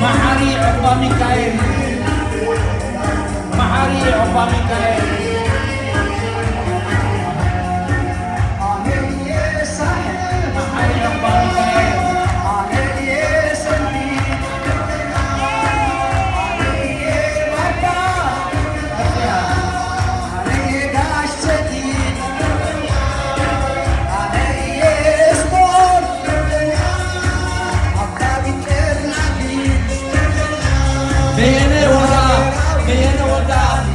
መሓሪ ዑቕባ ሚካኤል፣ መሓሪ ዑቕባ ሚካኤል። በየነ ወልደኣብ፣ በየነ ወልደኣብ።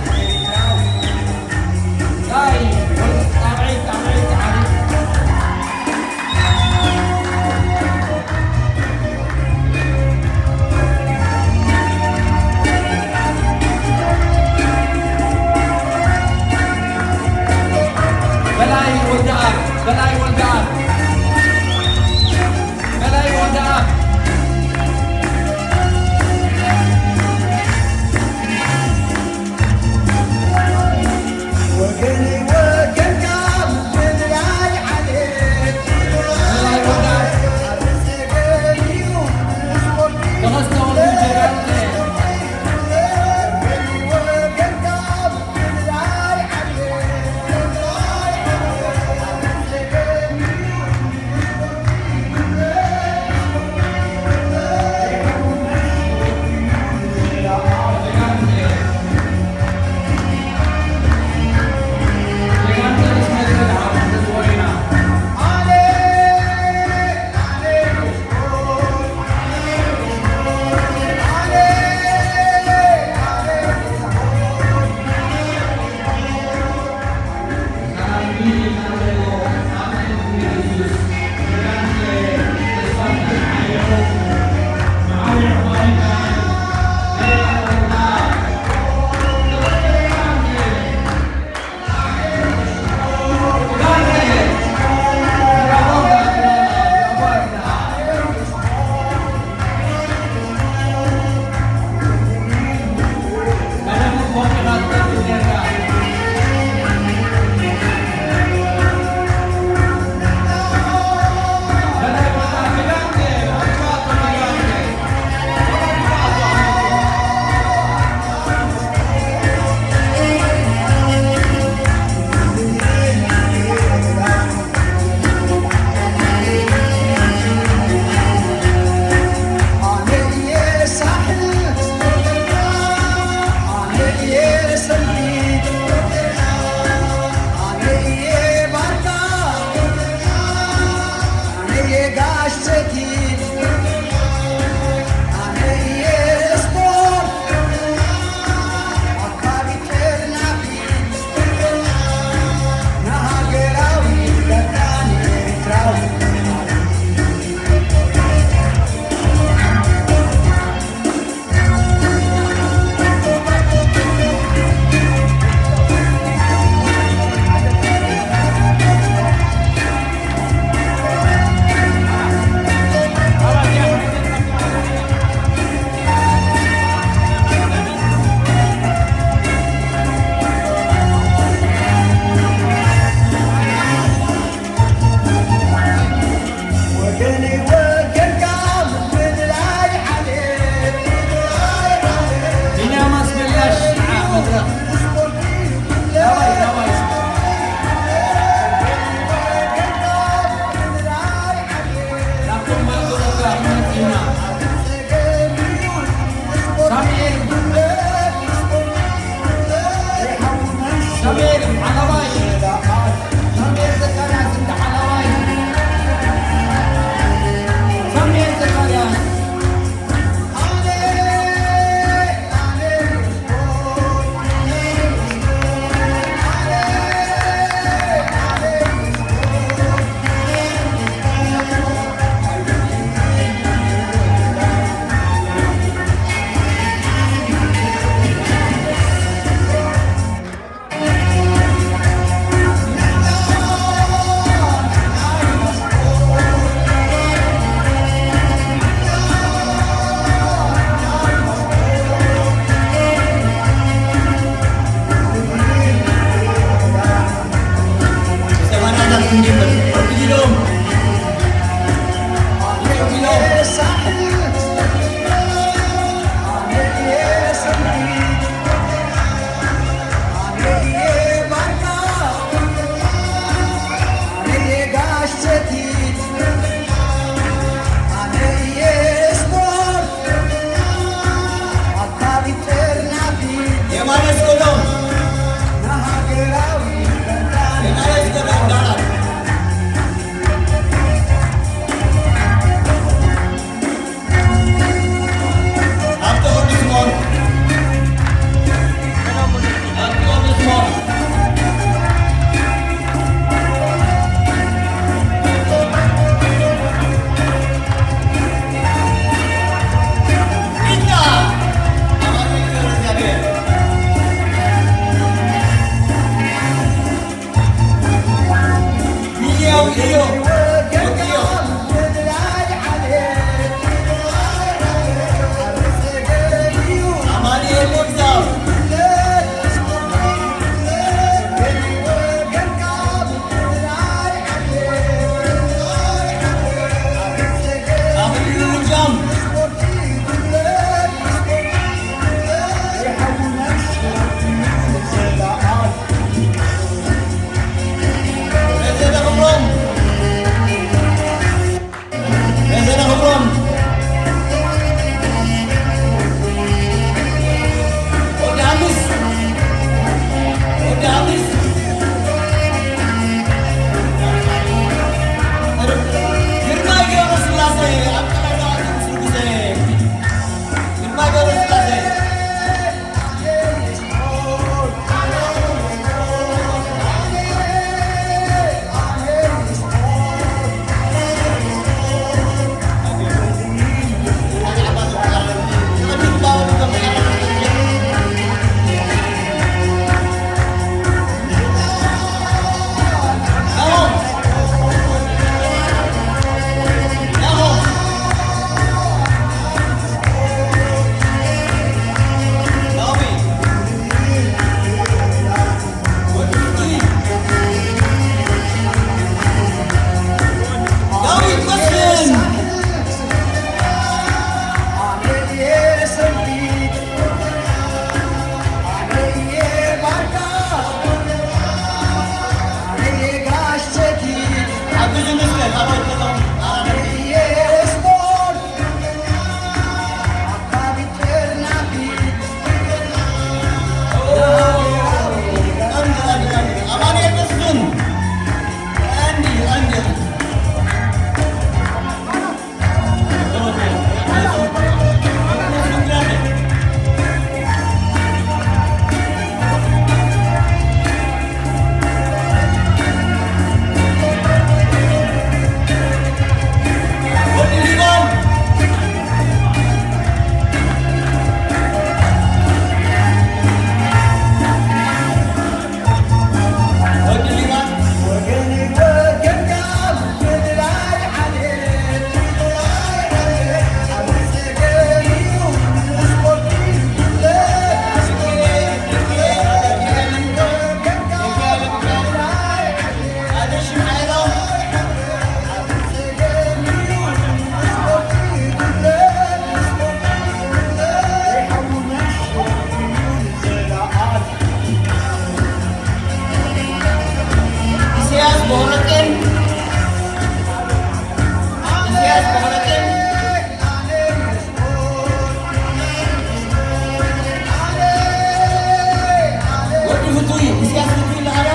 ኢሳያስ ርቱይ ለሃያ፣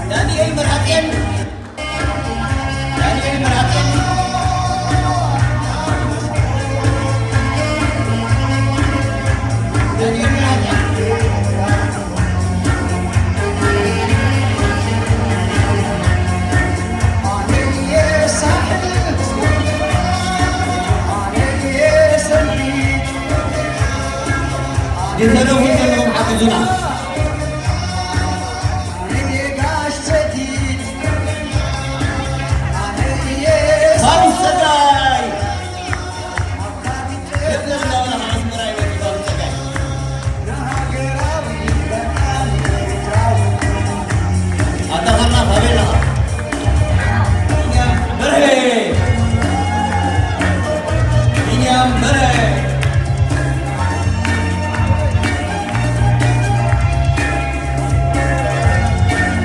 ዳንኤል መርሃጤን፣ ዳንኤል መርሃጤን፣ ዳንኤል መርሃጤን። ዝተረፉ ዘለዎም ሓግዙና። ፋሩስ ጸጋይ። ኣታ ፋሩስ ኣበይ ኣለኻ? ቢንያም በርሄ። ቢንያም በርሄ።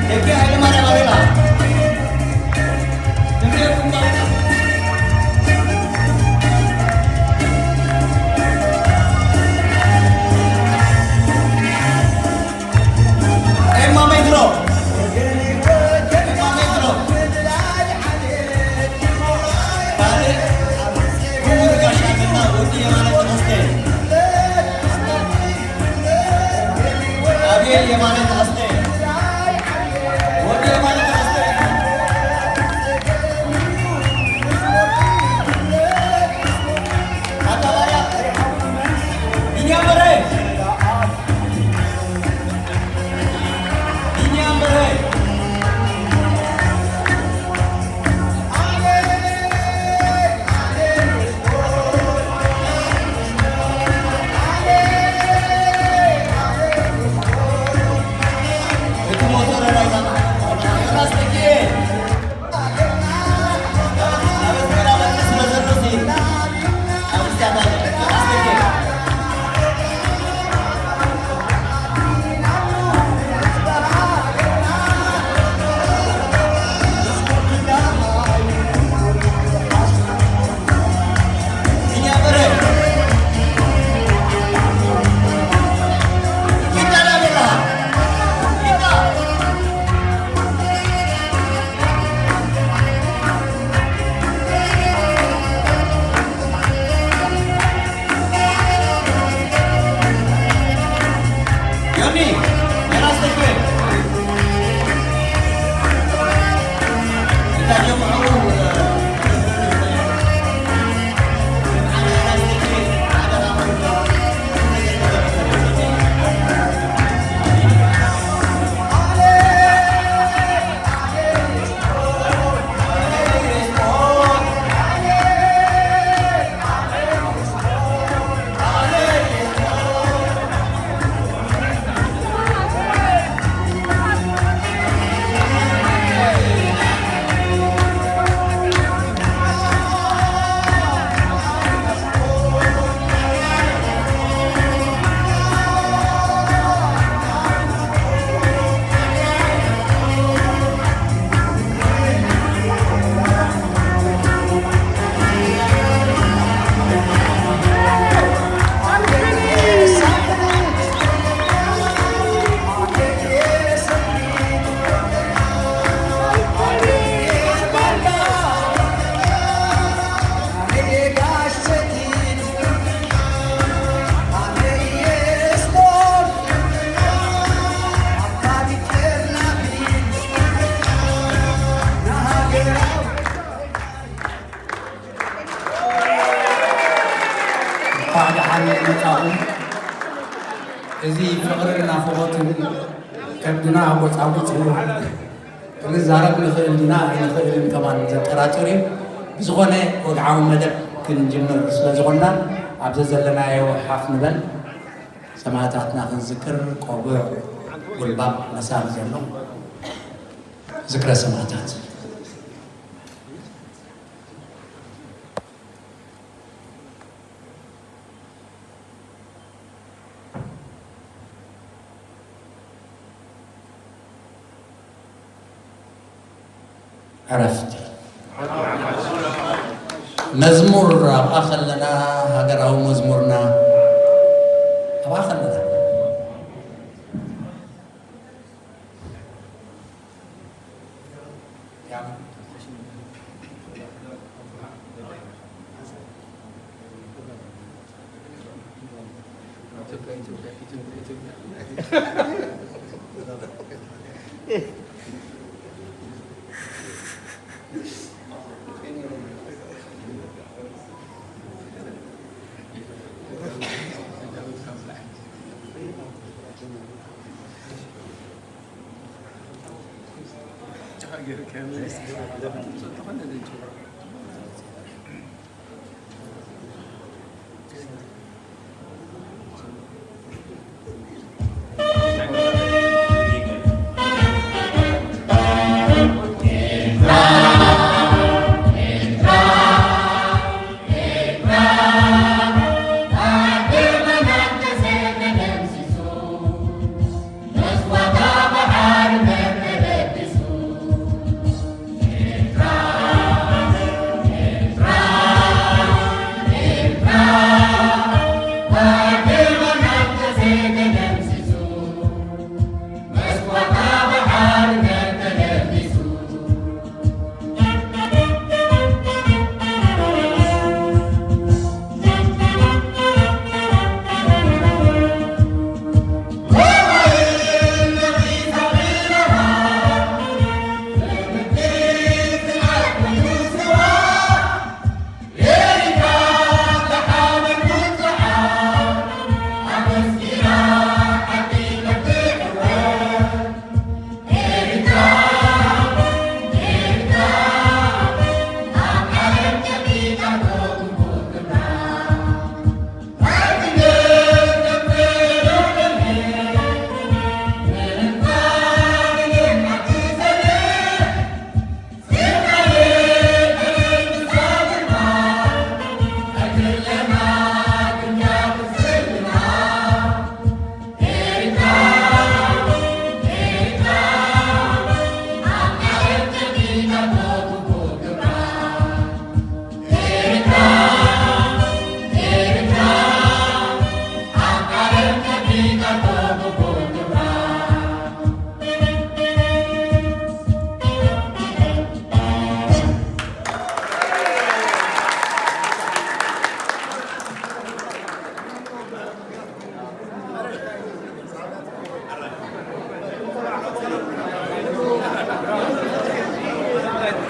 ደቂ ሃይለማርያም ኣበይ ኣለኻ? ኤማ ሜትሮ። ኤማ ሜትሮ። ካልእ ክቡር ጋሻ ገና ወዲ የማነ ተኸስተ። ኣቤል የማነ ተኸስተ። ወዲ የማነ ተኸስተ። ኣታ ባርያ። ቢንያም በርሀ። ቢንያም በርሀ። ዮኒ፣ የራስ ተክለ። እንኳዕ ደሓን መጻኹም። እዚ ፍቕርን ናፍቖትን ከብድና ጎጻጉጽዎ። ክንዛረብ ንኽእል ዲና ኣይንኽእልን ከማን ዘጠራጥር እዩ። ብዝኾነ ወግዓዊ መደብ ክንጅምር ስለ ዝኾንና፣ ኣብዚ ዘለናዮ ሓፍ ንበል። ሰማእታትና ክንዝክር ቆቡዕ ጉልባብ መሳብ ዘሎ ዝክረ ሰማእታት። ዕረፍቲ። መዝሙር ኣብኣ ከለና፣ ሃገራዊ መዝሙርና ኣብኣ ከለና፣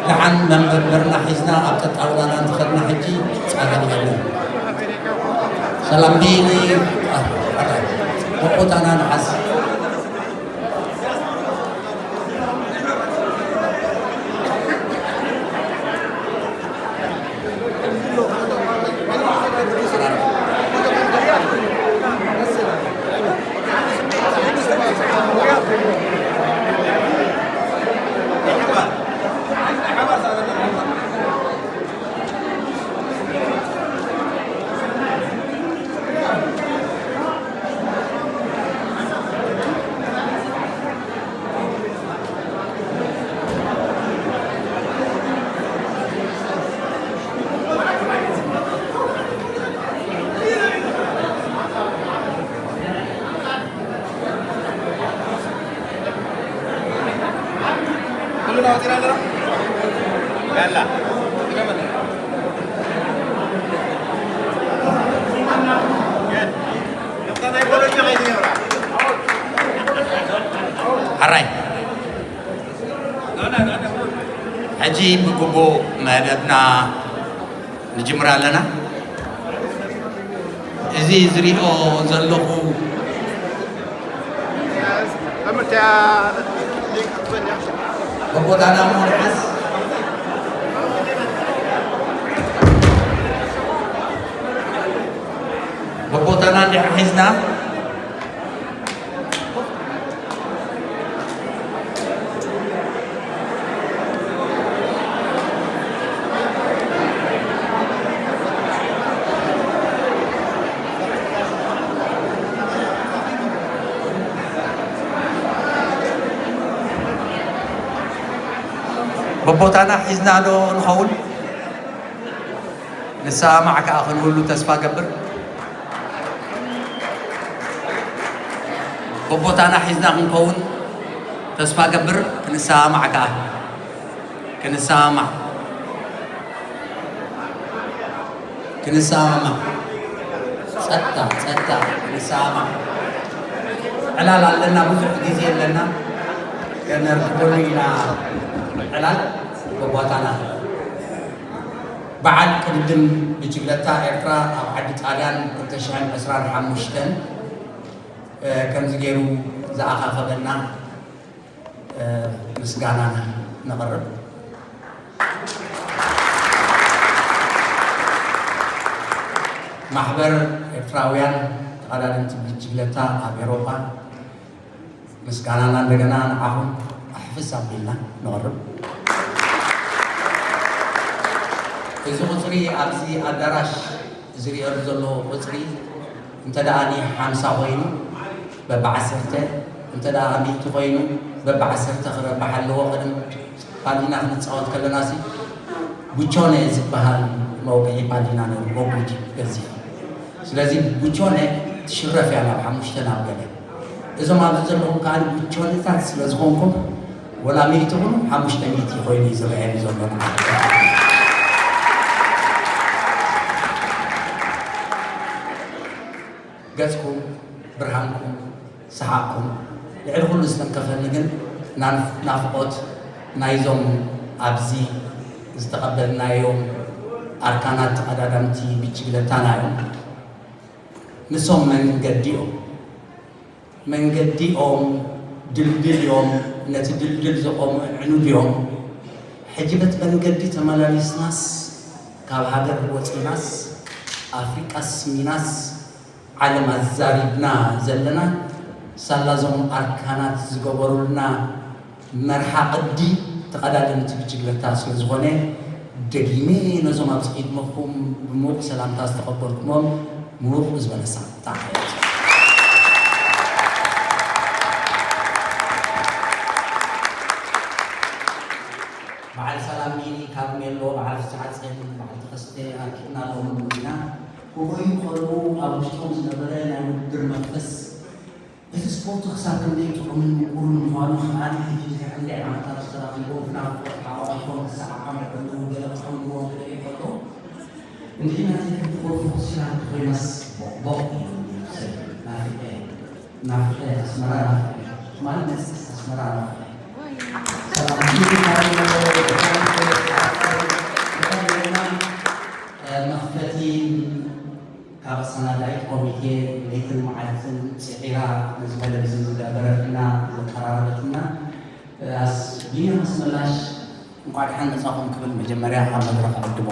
ደሓን መመበርና ሒዝና ኣብ ጠጣውላና እንተኸድና ሕጂ ጻገም የለን። ሰላም ቢኒ፣ ኣረ፣ ቦታና ንሓዝ። ሕራይ። ሕጂ ብግቡእ መደብና ንጅምር ኣለና። እዚ ዝሪኦ ዘለኹ በቦታና እሞ ንሓዝ። በቦታና እንድሕር ሒዝና በቦታና ሒዝና ዶ ንኸውን? ንሰማማዕ ከኣ ክንህሉ ተስፋ ገብር። በቦታና ሒዝና ክንከውን ተስፋ ገብር። ክንሰማማዕ ከኣ። ክንሰማማዕ። ክንሰማማዕ። ጸጥታ፣ ጸጥታ፣ ንሰማማዕ። ዕላል ኣለና፣ ብዙሕ ግዜ ኣለና። ከነርክበሉ ኢና ዕላል በቦታና። በዓል ቅድድም ብጅግለታ ኤርትራ ኣብ ዓዲ ጣልያን ክልተ ሽሕን ዕስራን ሓሙሽተን፣ እ፣ ከምዚ ገይሩ ዝኣኻኸበና፣ እ፣ ምስጋናና ነቕርብ። ማሕበር ኤርትራውያን ተቐዳደምቲ ብጅግለታ ኣብ ኤውሮጳ ምስጋናና እንደገና ንዓኹም ኣሕፍስ ኣቢልና ነቕርብ። እዚ ቁጽሪ ኣብዚ ኣዳራሽ ዝርእየሉ ዘሎ ቁጽሪ እንተ ደኣ ሓምሳ ኮይኑ በብዓሰርተ፣ እንተ ደኣ ሚእቲ ኮይኑ በብዓሰርተ ክረብሕ ኣለዎ። ቅድም ፓሊና ክንጻወት ከለናሲ ቡቾነ ዝበሃል መውቅዒ ፓሊና ነይሩ፣ መጉጂ ገዚፍ። ስለዚ ቡቾነ ትሽረፍ እያ ናብ ሓሙሽተ ናብ ገለ። እዞም ኣብዚ ዘለኹም ከኣ ቡቾነታት ስለ ዝኾንኩም ወላ ሚእቲ ኩኑ ሓሙሽተ ሚእቲ ኮይኑ እዩ ዝረኣየኒ ዘሎ። ገጽኩም፣ ብርሃንኩም፣ ሰሓቕኩም ልዕሊ ኩሉ ዝተንከፈኒ ግን ናን-፣ ናፍቖት ናይዞም ኣብዚ ዝተቐበልናዮም ኣርካናት ተቐዳዳምቲ ብጅግለታና እዮም። ንሶም መንገዲ እዮም። መንገዲኦም ድልድል እዮም፣ ነቲ ድልድል ዘቖሙ ኣዕኑድ እዮም። ሕጂ በቲ መንገዲ ተመላሊስናስ፣ ካብ ሃገር ወጺናስ፣ ኣፍሪቃ ስሚናስ፣ ዓለም ኣዛሪብና ዘለና፣ ሳላዞም ኣርካናት ዝገበሩልና መርሓ ቅዲ ተቐዳደምቲ ብጅግለታ ስለ ዝኾነ፣ ደጊመ ነዞም ኣብዚ ቅድመኹም ብምዉቕ ሰላምታ ዝተቐበልኩሞም ምዉቕ ዝበለ ሰላምታ እየ። በዓል ሰላም ሚኒ ካብ ሜሎ፣ በዓል ፍስሓ ጸን፣ በዓል ተኸስተ ኣኪብናሎም ኢና። ክጎዩ ከለዉ ኣብ ውሽጦም ዝነበረ ናይ ውድድር መንፈስ፣ እቲ ስፖርት ክሳብ ክንደይ ጥዑምን ምቁርን ምዃኑ ከኣ ሕጂ ድሕሪ ክንደይ ዓመታት ተራኺቦም ብናፍቖት ተሓቋቒፎም ክሰዓዓሙ ከለዉ ገለ ክሕምዎ ክርኢ ከሎ፣ እንድዒ ናተይ ክብድኾ ፎክሲና እንተኾይናስ ቦቕቦቕ እዩ ነብሰይ። ናፊቐ፣ ናፊቐ፣ ኣስመራ ናፊቐ። ትማሊ መጺእ ኣስመራ ናፊቐ። ሰላም። መኽፈቲ ካብ ኣሰናዳኢት ኮሚቴ ለይትን መዓልትን ጽዒራ ነዚ መደብ እዚ ዝገበረትና፣ ዘቀራረበትና፣ ኣስ-፣ ቢንያም ኣስመላሽ እንኳዕ ደሓን መጻኹም ክብል መጀመርያ ኣብ መድረኽ ዕድሞ።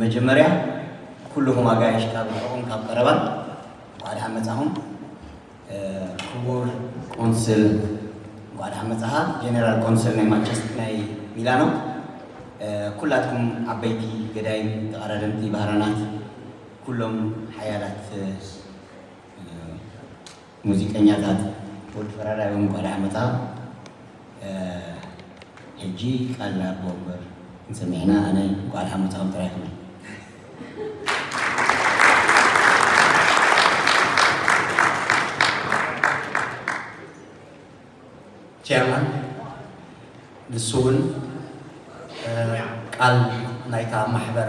መጀመርያ ኩልኹም ኣጋይሽ ካብ ርሑቕን ካብ ቀረባን እንኳዕ ደሓን መጻኹም። እ፣ ክቡር ቆንስል፣ እንኳዕ ደሓን መጻኻ። ጀነራል ቆንስል ናይ ማንቸስተር፣ ናይ ሚላኖ፣ እ፣ ኩላትኩም ዓበይቲ ገዳይም ተቐዳደምቲ ባህራናት፣ ኩሎም ሓያላት፣ እ፣ ሙዚቀኛታት፣ ወዲ ፈራዳይ እውን እንኳዕ ደሓን መጻኻ። እ፣ ሕጂ ቃል ናብ ወንበር እንሰሚዕና፣ ኣነ እንኳዕ ደሓን መጻኹም ጥራይ ክብል። ቸርማን ንሱ እውን፣ እ፣ ቃል ናይታ ማሕበር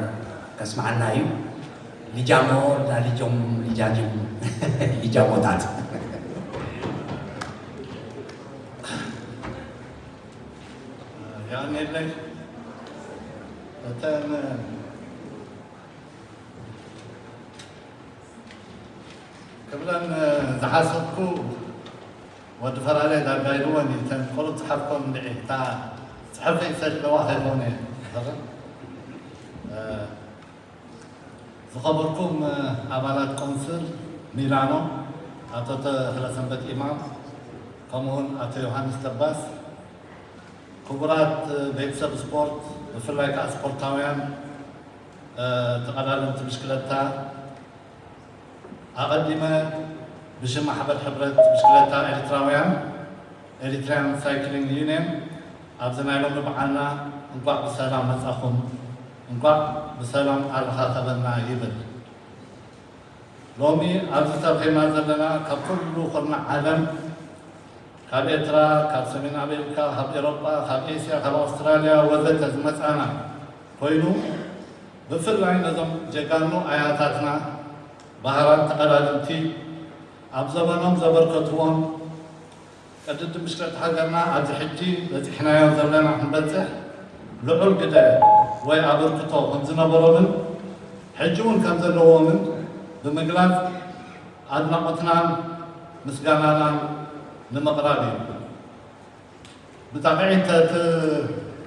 ከስምዓና እዩ። ሊጃሞ፣ ዳ ሊጆም፣ ሊጃጅም፣ ሊጃሞታት። ያኔለይ እተን ክብለን ዝሓሰብኩ ወዲ ፈራዳይ ዳርጋ ኢልወን እዩ። እተን ቁሩብ ዝሓዝኮን እንድዒ እታ ጽሑፈይ ሰሊጠዋ ከይኮነ እየ ዝኸውን። እ፣ ዝኸበርኩም ኣባላት ቆንስል ሚላኖ፣ ኣቶ ተኽለሰንበት ኢማም፣ ከምኡውን ኣቶ ዮሃንስ ተባስ፣ ክቡራት ቤተሰብ ስፖርት፣ ብፍላይ ከኣ ስፖርታውያን፣ እ፣ ተቐዳደምቲ ብሽክለታ፣ ኣቐዲመ ብሽም ማሕበር ሕብረት ብሽክለታ ኤርትራውያን፣ ኤሪትሪያን ሳይክሊንግ ዩኒየን፣ ኣብዚ ናይ ሎሚ በዓልና እንቋዕ ብሰላም መጻኹም፣ እንቋዕ ብሰላም ኣረኻኸበና ይብል። ሎሚ ኣብዚ ተረኺብና ዘለና ካብ ኩሉ ኩርናዕ ዓለም፣ ካብ ኤርትራ፣ ካብ ሰሜን ኣሜሪካ፣ ካብ ኤሮጳ፣ ካብ ኤስያ፣ ካብ ኣውስትራልያ ወዘተ ዝመጻና ኮይኑ፣ ብፍላይ ነዞም ጀጋኑ ኣያታትና ባህራት ተቐዳደምቲ ኣብ ዘበኖም ዘበርከትዎም ቅድድም ብሽክለታ ሃገርና ኣብዚ ሕጂ በጺሕናዮ ዘለና ክንበጽሕ ልዑል ግደ ወይ ኣበርክቶ ከም ዝነበሮምን ሕጂ እውን ከም ዘለዎምን ብምግላጽ ኣድናቖትናን ምስጋናናን ንምቕራብ እዩ። ብጣዕሚ እንተ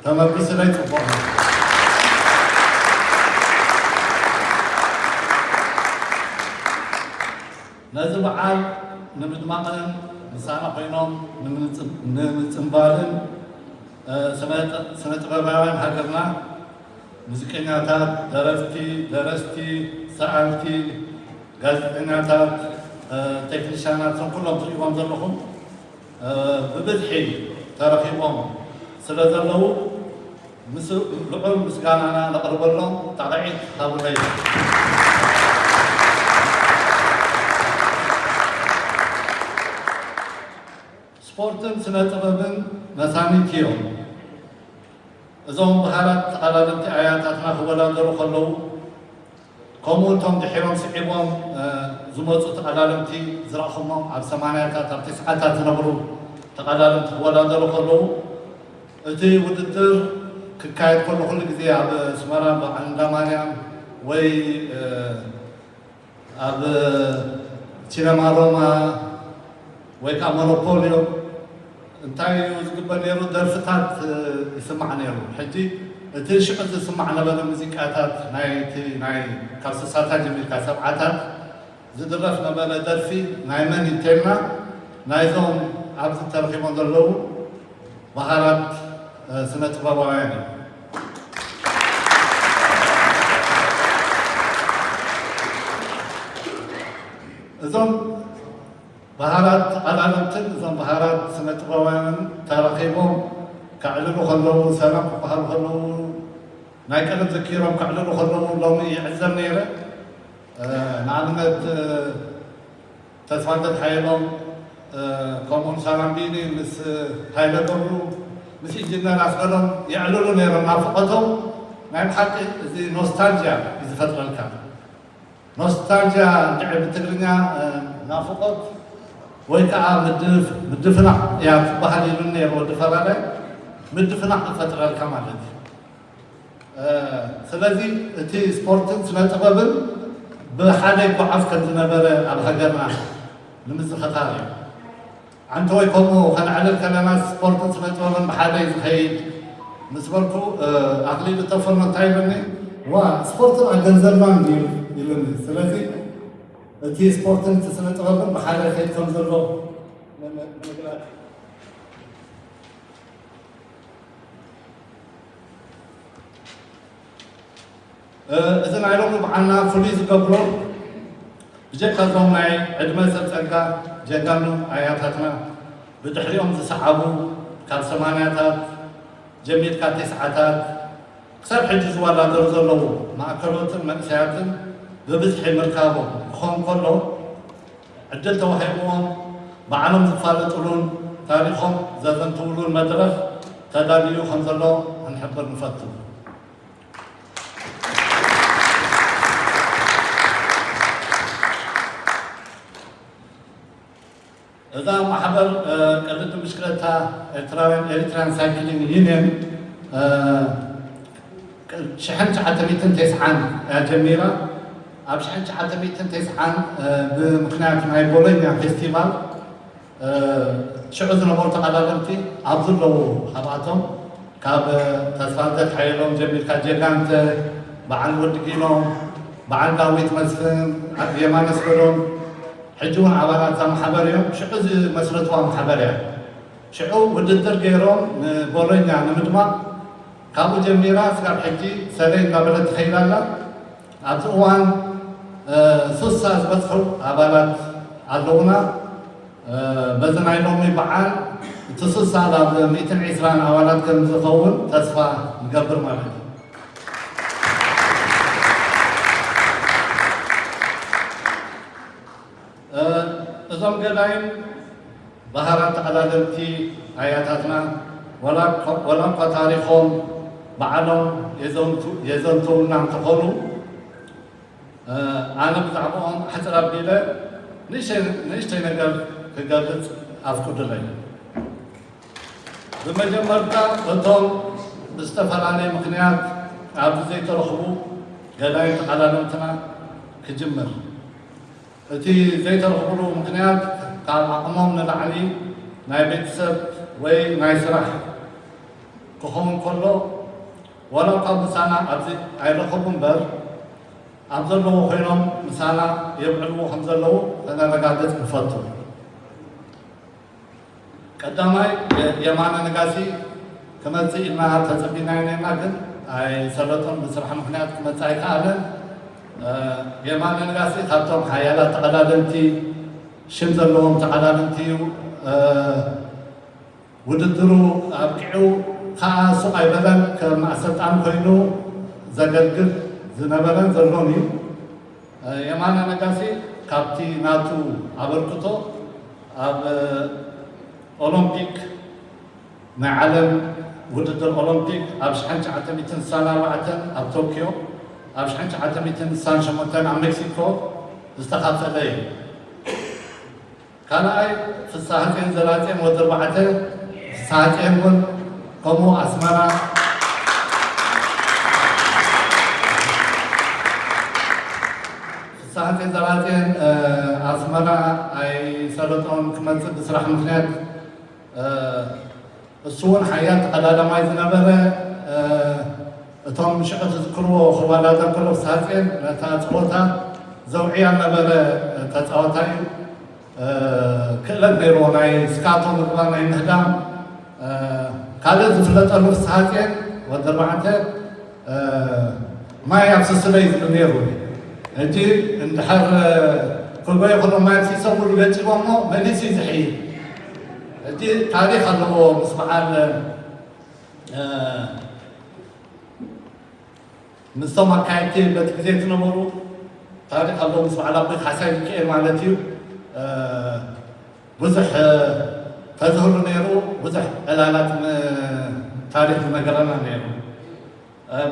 ተመልስለይ ጽቡቕ ነው። ነዚ በዓል ንምድማቕን ምሳና ኮይኖም ንምጽ- ንምጽንባልን፣ እ፣ ስነ- ስነ ጥበባውያን ሃገርና፣ ሙዚቀኛታት፣ ደረፍቲ፣ ደረስቲ፣ ሰኣልቲ፣ ጋዜጠኛታት፣ እ፣ ቴክኒሻናት፣ እዞም ኩሎም ትርእይዎም ዘለኹም፣ እ፣ ብብዝሒ ተረኺቦም ስለ ዘለዉ፣ ምስ ልዑል ምስጋናና ነቕርበሎም። ጣቕዒት ሃቡለይ። ስፖርትን ስነ ጥበብን መሳኒት እዮም። እዞም ባህራት ተቐዳደምቲ ኣያታትና ክወዳደሩ ከለዉ፣ ከምኡ እቶም ድሒሮም ስዒቦም፣ እ፣ ዝመጹ ተቐዳደምቲ ዝረኣኹሞም ኣብ ሰማንያታት፣ ኣብ ተስዓታት ዝነብሩ ተቐዳደምቲ ክወዳደሩ ከለዉ፣ እቲ ውድድር ክካየድ ከሎ ኩሉ ግዜ ኣብ ኣስመራ በዓል እንዳ ማርያም ወይ፣ እ፣ ኣብ ሲነማ ሮማ ወይ ከዓ ሞኖፖልዮ እንታይ እዩ ዝግበር ነይሩ? ደርፍታት፣ እ፣ ይስማዕ ነይሩ። ሕጂ እቲ ሽዑ ዝስማዕ ነበረ ሙዚቃታት ናይ እቲ ናይ ካብ ስሳታት ጀሚርካ ሰብዓታት ዝድረፍ ነበረ ደርፊ ናይ መን እንተልና ናይዞም ኣብዚ ተረኺቦም ዘለዉ ባህራት፣ እ፣ ስነ ጥበባውያን እዩ። እዞም ባህራት ተቐዳደምትን እዞም ባህራት ስነ ጥበባውያንን ተረኺቦም ከዕልሉ ከለዉ፣ ሰላም ክበሃሉ ከለዉ፣ ናይ ቀደም ዘኪሮም ከዕልሉ ከለዉ ሎሚ ይዕዘብ ነይረ። እ፣ ንኣብነት፣ እ፣ ተስፋልደት ሓየሎም፣ እ፣ ከምኡውን ሳላምቢኒ ምስ ሃይለ ገብሩ፣ ምስ ኢንጂነር ኣስገዶም የዕልሉ ነይሮም ናፍቖቶም። ናይ ብሓቂ እዚ ኖስታልጂያ እዩ ዝፈጥረልካ። ኖስታልጂያ እንድዒ ብትግርኛ፣ እ፣ ናፍቖት ወይ ከዓ ምድፍ-፣ ምድፍናቕ እያ ትበሃል ኢሉኒ ነይሩ ወዲ ፈራዳይ። ምድፍናቕ ይፈጥረልካ ማለት እዩ። እ፣ ስለዚ እቲ ስፖርትን ስነ ጥበብን ብሓደ ይጓዓዝ ከም ዝነበረ ኣብ ሃገርና ንምዝኽኻር እዩ። ኣንተ ወይ ከምኡ ከነዕልል ከለና ስፖርትን ስነ ጥበብን ብሓደ እዩ ዝኸይድ ምስ በልኩ፣ እ፣ ኣኽሊሉ ተፈኖ እንታይ ኢሉኒ? ዋ፣ ስፖርትን ገንዘብናን ድዩ? ኢሉኒ። ስለዚ እቲ ስፖርትን እቲ ስነ ጥበብን ብሓደ ይኸይድ ከም ዘሎ ንምግላጽ። እ፣ እዚ ናይ ሎሚ በዓልና ፍሉይ ዝገብሮ፣ ብጀካ እዞም ናይ ዕድመ ሰብ ጸጋ ጀጋኑ ኣያታትና፣ ብድሕሪኦም ዝሰዓቡ፣ ካብ ሰማንያታት ጀሚርካ ተስዓታት ክሳብ ሕጂ ዝወዳደሩ ዘለዉ ማእከሎትን መንእሰያትን ብብዝሒ ምርካቦም ክኸውን ከሎ፣ ዕድል ተዋሂብዎም ባዕሎም ዝፋለጡሉን ታሪኾም ዘዘንትውሉን መድረኽ ተዳልዩ ከም ዘሎ ክንሕብር ንፈቱ። እዛ ማሕበር፣ እ፣ ቅድድም ብሽክለታ ኤርትራውያን፣ ኤሪትራን ሳይክሊንግ ዩኒየን፣ እ፣ ሽሕን ትሽዓተ ሚእትን ተስዓን እያ ጀሚራ። ኣብ ሽሕን ትሽዓተ ሚእትን ተስዓን፣ እ፣ ብምኽንያት ናይ ቦሎኛ ፌስቲቫል፣ እ፣ ሽዑ ዝነበሩ ተቐዳደምቲ ኣብዚ ኣለዉ። ካብኣቶም ካብ ተስፋልደት ሓየሎም ጀሚርካ ጀጋንተ፣ በዓል ወዲ ጊኖ፣ በዓል ዳዊት መስፍን፣ የማነ ስገዶም፣ ሕጂ እውን ኣባላት እዛ ማሕበር እዮም። ሽዑ ዝመስረትዋ ማሕበር እያ። ሽዑ ውድድር ገይሮም ንቦሎኛ ንምድማቕ ካብኡ ጀሚራ ስጋብ ሕጂ ሰለይ እንዳበለት ትኸይድ ኣላ። ኣብዚ እዋን፣ እ፣ ሱሳ ዝበጽሑ ኣባላት ኣለዉና። እ፣ በዚ ናይ ሎሚ በዓል እቲ ሱሳ ናብ ሚእትን ዕስራን ኣባላት ከም ዝኸውን ተስፋ ንገብር ማለት እዩ። እዞም ገዳይም ባህራት ተቐዳደምቲ ኣያታትና፣ ዋላ እኳ ታሪኾም ባዕሎም የዘንትውና እንተኾኑ፣ ኣነ ብዛዕባኦም ሕፅር ኣቢለ ንእሽተይ ነገር ክገልፅ ኣፍቅዱለይ። ብመጀመርታ እቶም ብዝተፈላለየ ምኽንያት ኣብዚ ዘይተረኽቡ ገዳይም ተቐዳደምትና ክጅምር። እቲ ዘይተረኽብሉ ምኽንያት ካብ ዓቕሞም ንላዕሊ ናይ ቤተሰብ ወይ ናይ ስራሕ ክኸውን ከሎ፣ ዋላ እኳ ምሳና ኣብዚ ኣይረኸቡ እምበር፣ ኣብ ዘለዎ ኮይኖም ምሳና የብዕልዎ ከም ዘለዉ ከነረጋግጽ ንፈቱ። ቀዳማይ የማነ ነጋሲ ክመጽእ ኢልና ተጸቢናዮ ነርና፣ ግን ኣይሰለጦን፣ ብስራሕ ምኽንያት ክመጽእ ኣይከኣለን። የማነ ነጋሲ ካብቶም ሓያላት ተቐዳደምቲ፣ ሽም ዘለዎም ተቐዳደምቲ እዩ። ውድድሩ ኣብቂዑ ከኣ ሱቕ ኣይበለን፣ ከም ኣሰልጣኒ ኮይኑ ዘገልግል ዝነበረን ዘሎን እዩ። የማነ ነጋሲ ካብቲ ናቱ ኣበርክቶ ኣብ ኦሎምፒክ፣ ናይ ዓለም ውድድር ኦሎምፒክ ኣብ ሽሕን ትሽዓተ ሚእትን ስሳን ኣርባዕተን ኣብ ቶክዮ፣ ኣብ ሽሕን ትሽዓተ ሚእትን ስሳን ሸሞንተን ኣብ ሜክሲኮ ዝተኻፈለ እዩ። ካልኣይ ፍስሃጽዮን ዘርኣጽዮን ወዲ ኣርባዕተ፣ ፍስሃጽዮን እውን ከምኡ ኣስመራ። ፍስሃጽዮን ዘርኣጽዮን ኣስመራ ኣይሰለጦን ክመጽእ ብስራሕ ምኽንያት፣ እሱ እውን ሓያል ተቐዳዳማይ ዝነበረ፣ እቶም ሽዑ ትዝክርዎ ክወዳደር ከሎ ፍስሃጽዮን ነታ ጸወታ ዘውዕያ ነበረ ተጻዋታይ እዩ። ክእለት ነይርዎ ናይ ስካቶ ምግባር ናይ ምህዳም። ካልእ ዝፍለጠሉ ፍስሃጽዮን ወዲ ኣርባዕተ ማይ ኣፍስስለይ ዝብል ነይሩ። ሕጂ እንድሕር ክጎየ ከሎ ማይ ኣፍሲሶምሉ ገጭቦ እሞ መሊሱ እዩ ዝሕይል። ሕጂ ታሪኽ ኣለዎ ምስ በዓል ምስቶም ኣካየድቲ በቲ ግዜ ዝነበሩ ታሪኽ ኣሎ ምስ በዓል ኣቦይ ካሕሳይ ሚካኤል ማለት እዩ። ብዙሕ ተዝህሉ ነይሩ፣ ብዙሕ ዕላላት ታሪኽ ዝነገረና ነይሩ።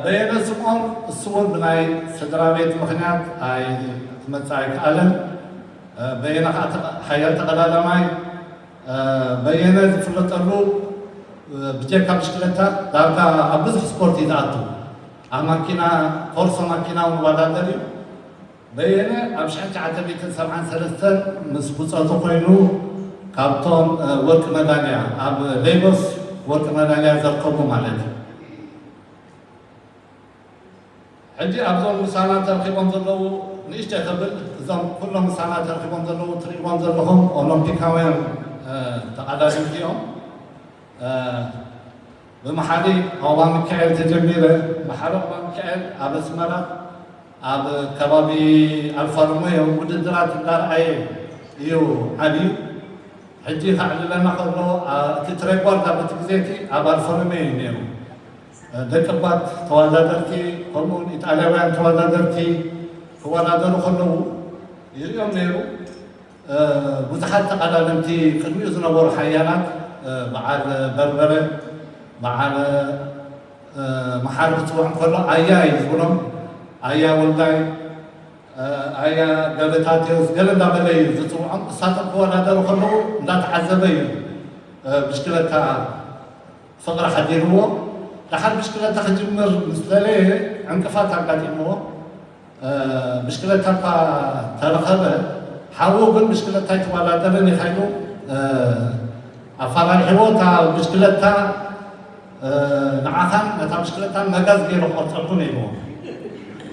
በየነ ስምኦን እሱ እውን ብናይ ስድራ ቤት ምኽንያት ኣይ ክመፅእ ኣይከኣለን። በየነ ከዓ ሓያል ተቐዳዳማይ። በየነ ዝፍለጠሉ ብጀካ ብሽክለታ ዳርጋ ኣብ ብዙሕ ስፖርት እዩ ዝኣቱ። ኣብ ማኪና ኮርሶ ማኪና እውን ይወዳደር እዩ። በየነ ኣብ ሽሕን ትሽዓተ ሚእትን ሰብዓን ሰለስተን ምስ ብፀቱ ኮይኑ ካብቶም ወርቂ መዳልያ ኣብ ሌጎስ ወርቂ መዳልያ ዘርከቡ ማለት እዩ። ሕጂ ኣብዞም ምሳና ተረኺቦም ዘለዉ ንእሽተይ ከብል እዞም ኩሎም ምሳና ተረኺቦም ዘለዉ ትርእይዎም ዘለኹም ኦሎምፒካውያን ተቐዳደምቲ እዮም። ብመሓሪ ኦባ ሚካኤል ተጀሚረ። መሓሪ ኦባ ሚካኤል ኣብ ኣስመራ ኣብ ከባቢ ኣልፋ ሮሜዮ ውድድራት እንዳርኣየ እዩ ዓብዩ። ሕጂ ከዕልለና ከሎ እቲ ትሬኳርታ በቲ ግዜ እቲ ኣብ ኣልፋ ሮሜዮ እዩ ነይሩ። ደቂ ባት ተወዳደርቲ ከምኡውን ኢጣልያውያን ተወዳደርቲ ክወዳደሩ ከለዉ ይሪኦም ነይሩ። ብዙሓት ተቐዳደምቲ ቅድሚኡ ዝነበሩ ሓያላት በዓል በርበረ፣ በዓል መሓሪ ክፅውዖም ከሎ ኣያ እዩ ዝብሎም። ኣያ ወልዳይ፣ ኣያ ገብረታቴዎስ ገለ እንዳበለ እዩ ዝፅውዖም። እሳቶም ክወዳደሩ ከለዉ እንዳተዓዘበ እዩ ብሽክለታ ፍቕሪ ሓዲርዎ። ደሓር ብሽክለታ ክጅምር ምስ ደለየ ዕንቅፋት ኣጋጢምዎ። ብሽክለታ እኳ ተረኸበ፣ ሓዉ ግን ብሽክለታ ኣይትወዳደርን ኢኻ ኢሉ ኣፈራሪሕዎ። እታ ብሽክለታ ንዓኻን ነታ ብሽክለታን መጋዝ ገይሩ ክቐርፀልኩ ነይርዎ።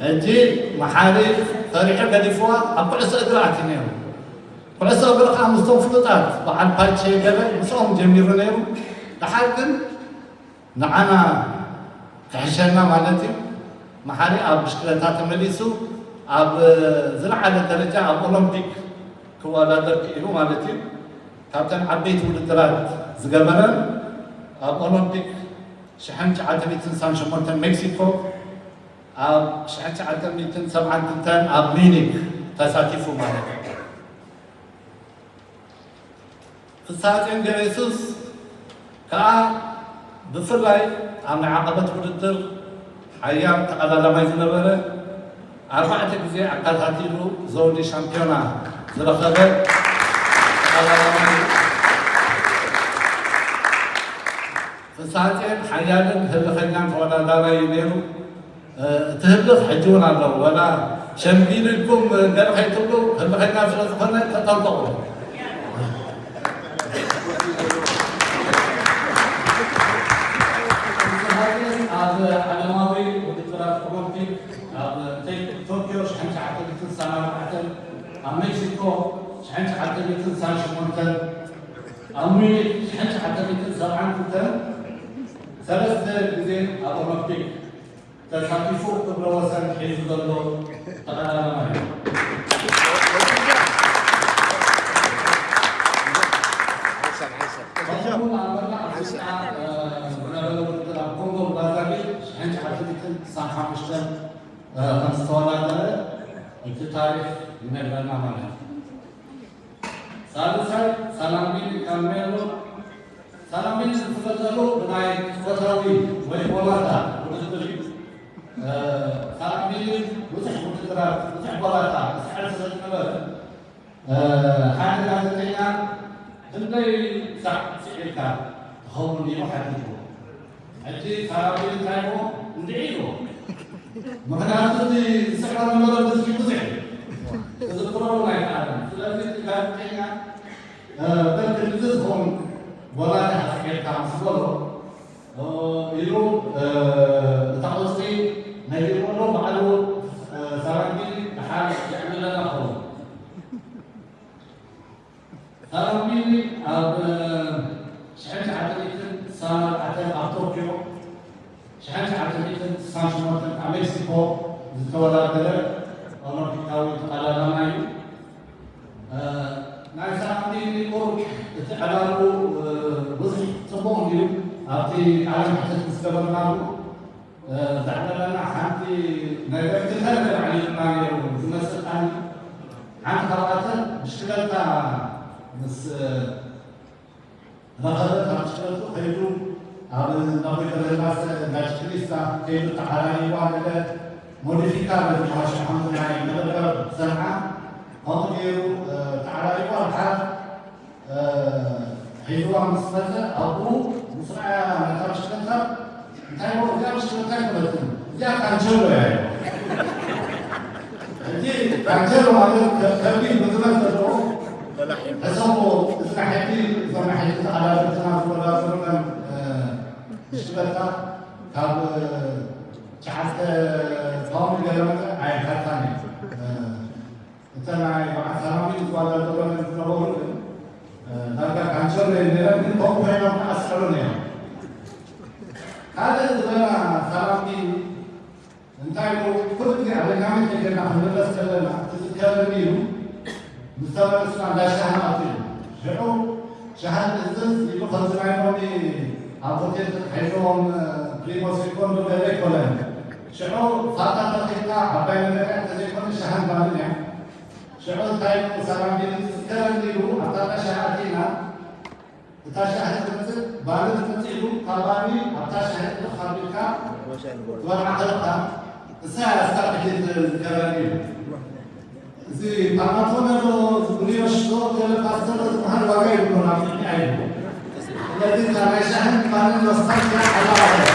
ሕጂ መሓሪ ፈሪሑ ገዲፍዋ ኣብ ኩዕሶ እግሪ ኣትዩ ነይሩ። ኩዕሶ እግሪ ከዓ ምስቶም ፍሉጣት በዓል ፓቼ ገለ ምስኦም ጀሚሩ ነይሩ። ደሓር ግን ንዓና ክሕሸና ማለት እዩ። መሓሪ ኣብ ብሽክለታ ተመሊሱ ኣብ ዝለዓለ ደረጃ ኣብ ኦሎምፒክ ክወዳደር ክኢሉ ማለት እዩ። ካብተን ዓበይቲ ውድድራት ዝገበረን ኣብ ኦሎምፒክ ሽሕን ትሽዓተ ሚእትን ስሳን ሸሞንተን ሜክሲኮ፣ ኣብ ሽሕን ትሽዓተ ሚእትን ሰብዓን ክልተን ኣብ ሚኒክ ተሳቲፉ ማለት እዩ። ፍስሃጽዮን ገብረየሱስ ከኣ ብፍላይ ኣብ ናይ ዓቐበት ውድድር ሓያል ተቐዳዳማይ ዝነበረ፣ ኣርባዕተ ግዜ ኣከታቲሉ ዘውዲ ሻምፒዮና ዝረኸበ ተቐዳዳማይ እዩ። ፍስሃጽዮን ሓያልን ህልኸኛን ተወዳዳራይ እዩ ነይሩ። እቲ ህልኽ ሕጂ እውን ኣሎ። ወላ ሸምጊሉ ኢልኩም ገለ ከይትብሉ፣ ህልኸኛ ስለ ዝኾነ ተጠንቀቑ። ፍስሃጽዮን ኣብ ዓለማዊ ውድድራት ኦሎምፒክ ኣብ ቴክ-፣ ቶኪዮ ሽሕን ትሽዓተ ሚእትን ስሳን ኣርባዕተን፣ ኣብ ሜክሲኮ ሽሕን ትሽዓተ ሚእትን ስሳን ሸሞንተን፣ ኣብ ሙኒክ ሽሕን ትሽዓተ ሚእትን ሰብዓን ክልተን ሰለስተ ግዜ ኣብ ኦሎምፒክ ተሳቲፉ ክብረ ወሰን ሒዙ ዘሎ ተቐዳዳማይ እዩ። ከምኡውን ኣብ መላእ ኣፍሪቃ፣ እ፣ ዝነበረ ውድድር ኣብ ኮንጎ ብራዛቪል ሽሕን ትሽዓተ ሚእትን ስሳን ሓሙሽተን፣ እ፣ ከም ዝተወዳደረ እቲ ታሪኽ ይነግረና ማለት እዩ። ሳልሳይ፣ ሳላምቢኒ ካርሜሎ። ሳላምቢኒ ዝፍለጠሉ ብናይ ጾታዊ ወይ ቦላታ ውድድር እዩ። እ፣ ሳላምቢኒ ብዙሕ ውድድራት፣ ብዙሕ ቦላታ ይስዕር ስለ ዝነበረ፣ እ፣ ሓደ ጋዜጠኛ "ክንደይ ሳዕ ስዒርካ ትኸውን?" ኢሉ ሓቲትዎ። ሕጂ ሳላምቢኒ እንታይ ኢልዎ? "እንድዒ" ኢልዎ። ምኽንያቱ እቲ ዝስዕሮ ዝነበረ ብዝሒ ብዙሕ እዩ። ክዝክሮ እውን ኣይከኣለን። ስለዚ እቲ ጋዜጠኛ፣ እ፣ "በል ክንድዚ ዝኸውን ቦላታ ስዒርካ" ምስ በሎ፣ እ፣ ኢሉ፣ እ፣ እታ ቁጽሪ ነጊርዎ ኣሎ። ባዕሉ፣ እ፣ ሳላምቢኒ ደሓር የዕልለና ክኸውን። ሳላምቢኒ ኣብ ሽሕን ትሽዓተ ሚእትን ስሳን ኣርባዕተን ኣብ ቶኪዮ፣ ሽሕን ትሽዓተ ሚእትን ስሳን ሸሞንተን ኣብ ሜክሲኮ ዝተወዳደረ ኦሎምፒካዊ ተቐዳዳማይ እዩ። እ፣ ናይ ሳላምቢኒ ቁሩብ እቲ ዕላልኡ፣ እ፣ ብዙሕ ጽቡቕ እንድዩ። ኣብቲ ቃለ መሕትት ምስ ገበርናሉ፣ እ፣ ዘዕለለና ሓንቲ ነገር፣ ክልተ ነገር ኣዕሊሉና ነይሩ ዝመስል። ሓንቲ ካብኣተን ብሽክለታ ምስ ረኸበ፣ ካብ ብሽክለቱ ከይዱ ኣብ ናቦይ ተበላሰ እንዳ ችክሊስታ ከይዱ ተዓራሪዋ፣ ገለ ሞዲፊካ በዝበሃል ሽሓንቲ ናይ መደበር ሰንዓ፣ ከምኡ ገይሩ፣ እ፣ ተዓራሪዋ። ድሓር እ፣ ሒዝዋ ምስ መጸ፣ ኣብኡ ምስ ረኣያ ነታ ብሽክለታ፣ "እንታይ እሞ እዚኣ ብሽክለታ ኣይኮነትን፣ እዚኣ ካንቸሎ እያ" ኢሉ። ሕጂ ካንቸሎ ማለት ከ-፣ ከቢድ ምግባት ዘለዎ፣ ሕሰቦ፣ እዚ ናይ ሕጂ፣ እዞም ናይ ሕጂ ተቐዳደምትና ዝወዳደሩለን፣ እ፣ ብሽክለታ ካብ ትሽዓተ ፓውንድ ገለ መጠን ኣይሓልፋን እየን። እ፣ እተን ናይ በዓል ሳላምቢኒ ዝወዳደሩለን ዝነበሩ ግን፣ እ፣ ዳርጋ ካንቸሎ እየን ነይረን፣ ግን ከምኡ ኮይኖም ከዓ ዝስዕሩ ነይሮም። ካልእ ዝበላ ሳላምቢኒ እንታይ ኢሉ፣ ኩሉ ግዜ ኣብ ደጋሚት ከይከድና ክንምለስ ከለና ትዝከረኒ ኢሉ፣ ምስ ተመለስና እንዳ ሻሂ ንኣቱ ኢሉ። ሽዑ ሻሂ ንእዝዝ ኢሉ፣ ከምዚ ናይ ሎሚ ኣብ ሆቴል ተታሒዝዎም ፕሪሞ ሴኮንዶ ገለ ኣይኮነን። ሽዑ ፋታ ተረኺብካ ዓባይ ነገር እያ፣ እንተዘይኮነ ሻሂን ባንን እያ። ሽዑ እንታይ ኢሉ ሳላምቢኒ ዝዝከረኒ ኢሉ፣ ኣብታ እንዳ ሻሂ ኣቲና፣ እታ ሻሂ ትመጽእ፣ ባኒ ትመጽእ ኢሉ፣ ካብ ባኒ ኣብታ ሻሂ ጥልቕ ኣቢልካ ትበልዓ ከለኻ፣ እሳ እያ እስካብ ሕጂ ትዝከረኒ ኢሉ። እዚ ፓናቶነ ዶ፣ እዚ ብሪዮሽ ዶ፣ ገለ ፓስተር ዶ ዝበሃል ዋጋ የብሉን ኣብ ቅድሚኣ ኢሉ። ስለዚ እታ ናይ ሻሂን ባንን ኖስታልጂያ ሓላዋ እያ።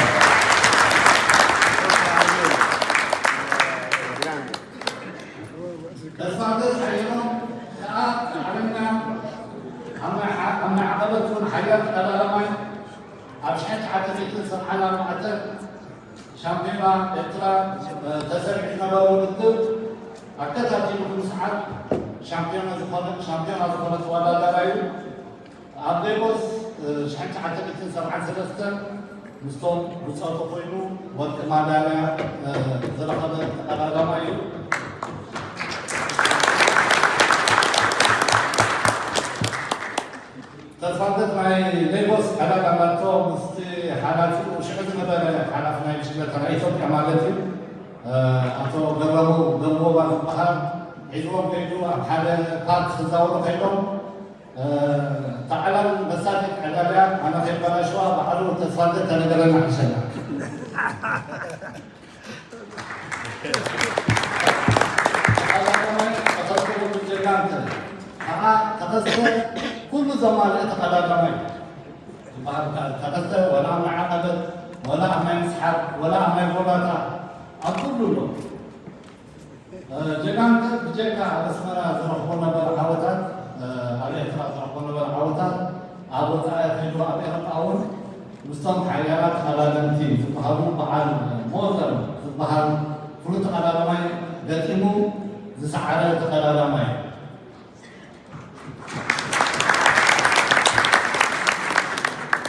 ተስፋ ገጽ ሓየሎም ከኣ ዓለምና ኣብ ናይ ዓ-፣ ኣብ ናይ ዓቐበት እውን ሓያል ተቐዳዳማይ፣ ኣብ ሽሕን ትሽዓተ ሚእትን ሰብዓን ኣርባዕተን ሻምፒዮና ኤርትራ፣ እ፣ ተሰሪዑ ዝነበረ ውድድር ኣከታቲሉ ብምስዓር ሻምፒዮና ዝኾነ፣ ሻምፒዮና ዝኾነ ተወዳዳራይ እዩ። ኣብ ሌጎስ፣ እ፣ ሽሕን ትሽዓተ ሚእትን ሰብዓን ሰለስተን ምስቶም ብጾቱ ኮይኑ ወርቂ ማዳልያ፣ እ፣ ዝረኸበ ተቐዳዳማይ እዩ። ተስፋልደት ናይ ሌጎስ ዕላል ኣላቶ ምስቲ ሓላፊኡ፣ ሽዑ ዝነበረ ሓላፊ ናይ ብሽክለታ ናይ ኢትዮጵያ ማለት እዩ፣ እ፣ ኣቶ ገረሙ ገንቦባ ዝበሃል ሒዝዎም ከይዱ ኣብ ሓደ ፓርክ ክዛወሩ ከይዶም፣ እታ ዕላል መሳጢት ዕላል እያ። ኣነ ከይበላሽዋ ባዕሉ ተስፋልደ ተነገረና ሕሸና። ተቐዳዳማይ ተኸስተ ወዲ ጀጋንተ ከዓ ተኸስተ ኩሉ ዘማልአ ተቐዳዳማይ ዝበሃል ተኸስተ ወላ ኣማይ ዓቐበት ወላ ኣማይ ምስሓብ ወላ ኣማይ ጎባታ ኣብ ኩሉ ኣሎ። ጀጋንተ ብጀካ ኣብ ኣስመራ ዝረኽቦ ነበር ዓወታት፣ ኣብ ኤርትራ ዝረኽቦ ነበር ዓወታት ኣብ ወፃኢ ከይዱ ኣብ ኤውሮጳ እውን ምስቶም ሓያላት ተቐዳደምቲ ዝበሃሉ በዓል ሞዘር ዝበሃል ፍሉጥ ተቐዳዳማይ ገጢሙ ዝሰዓረ ተቐዳዳማይ።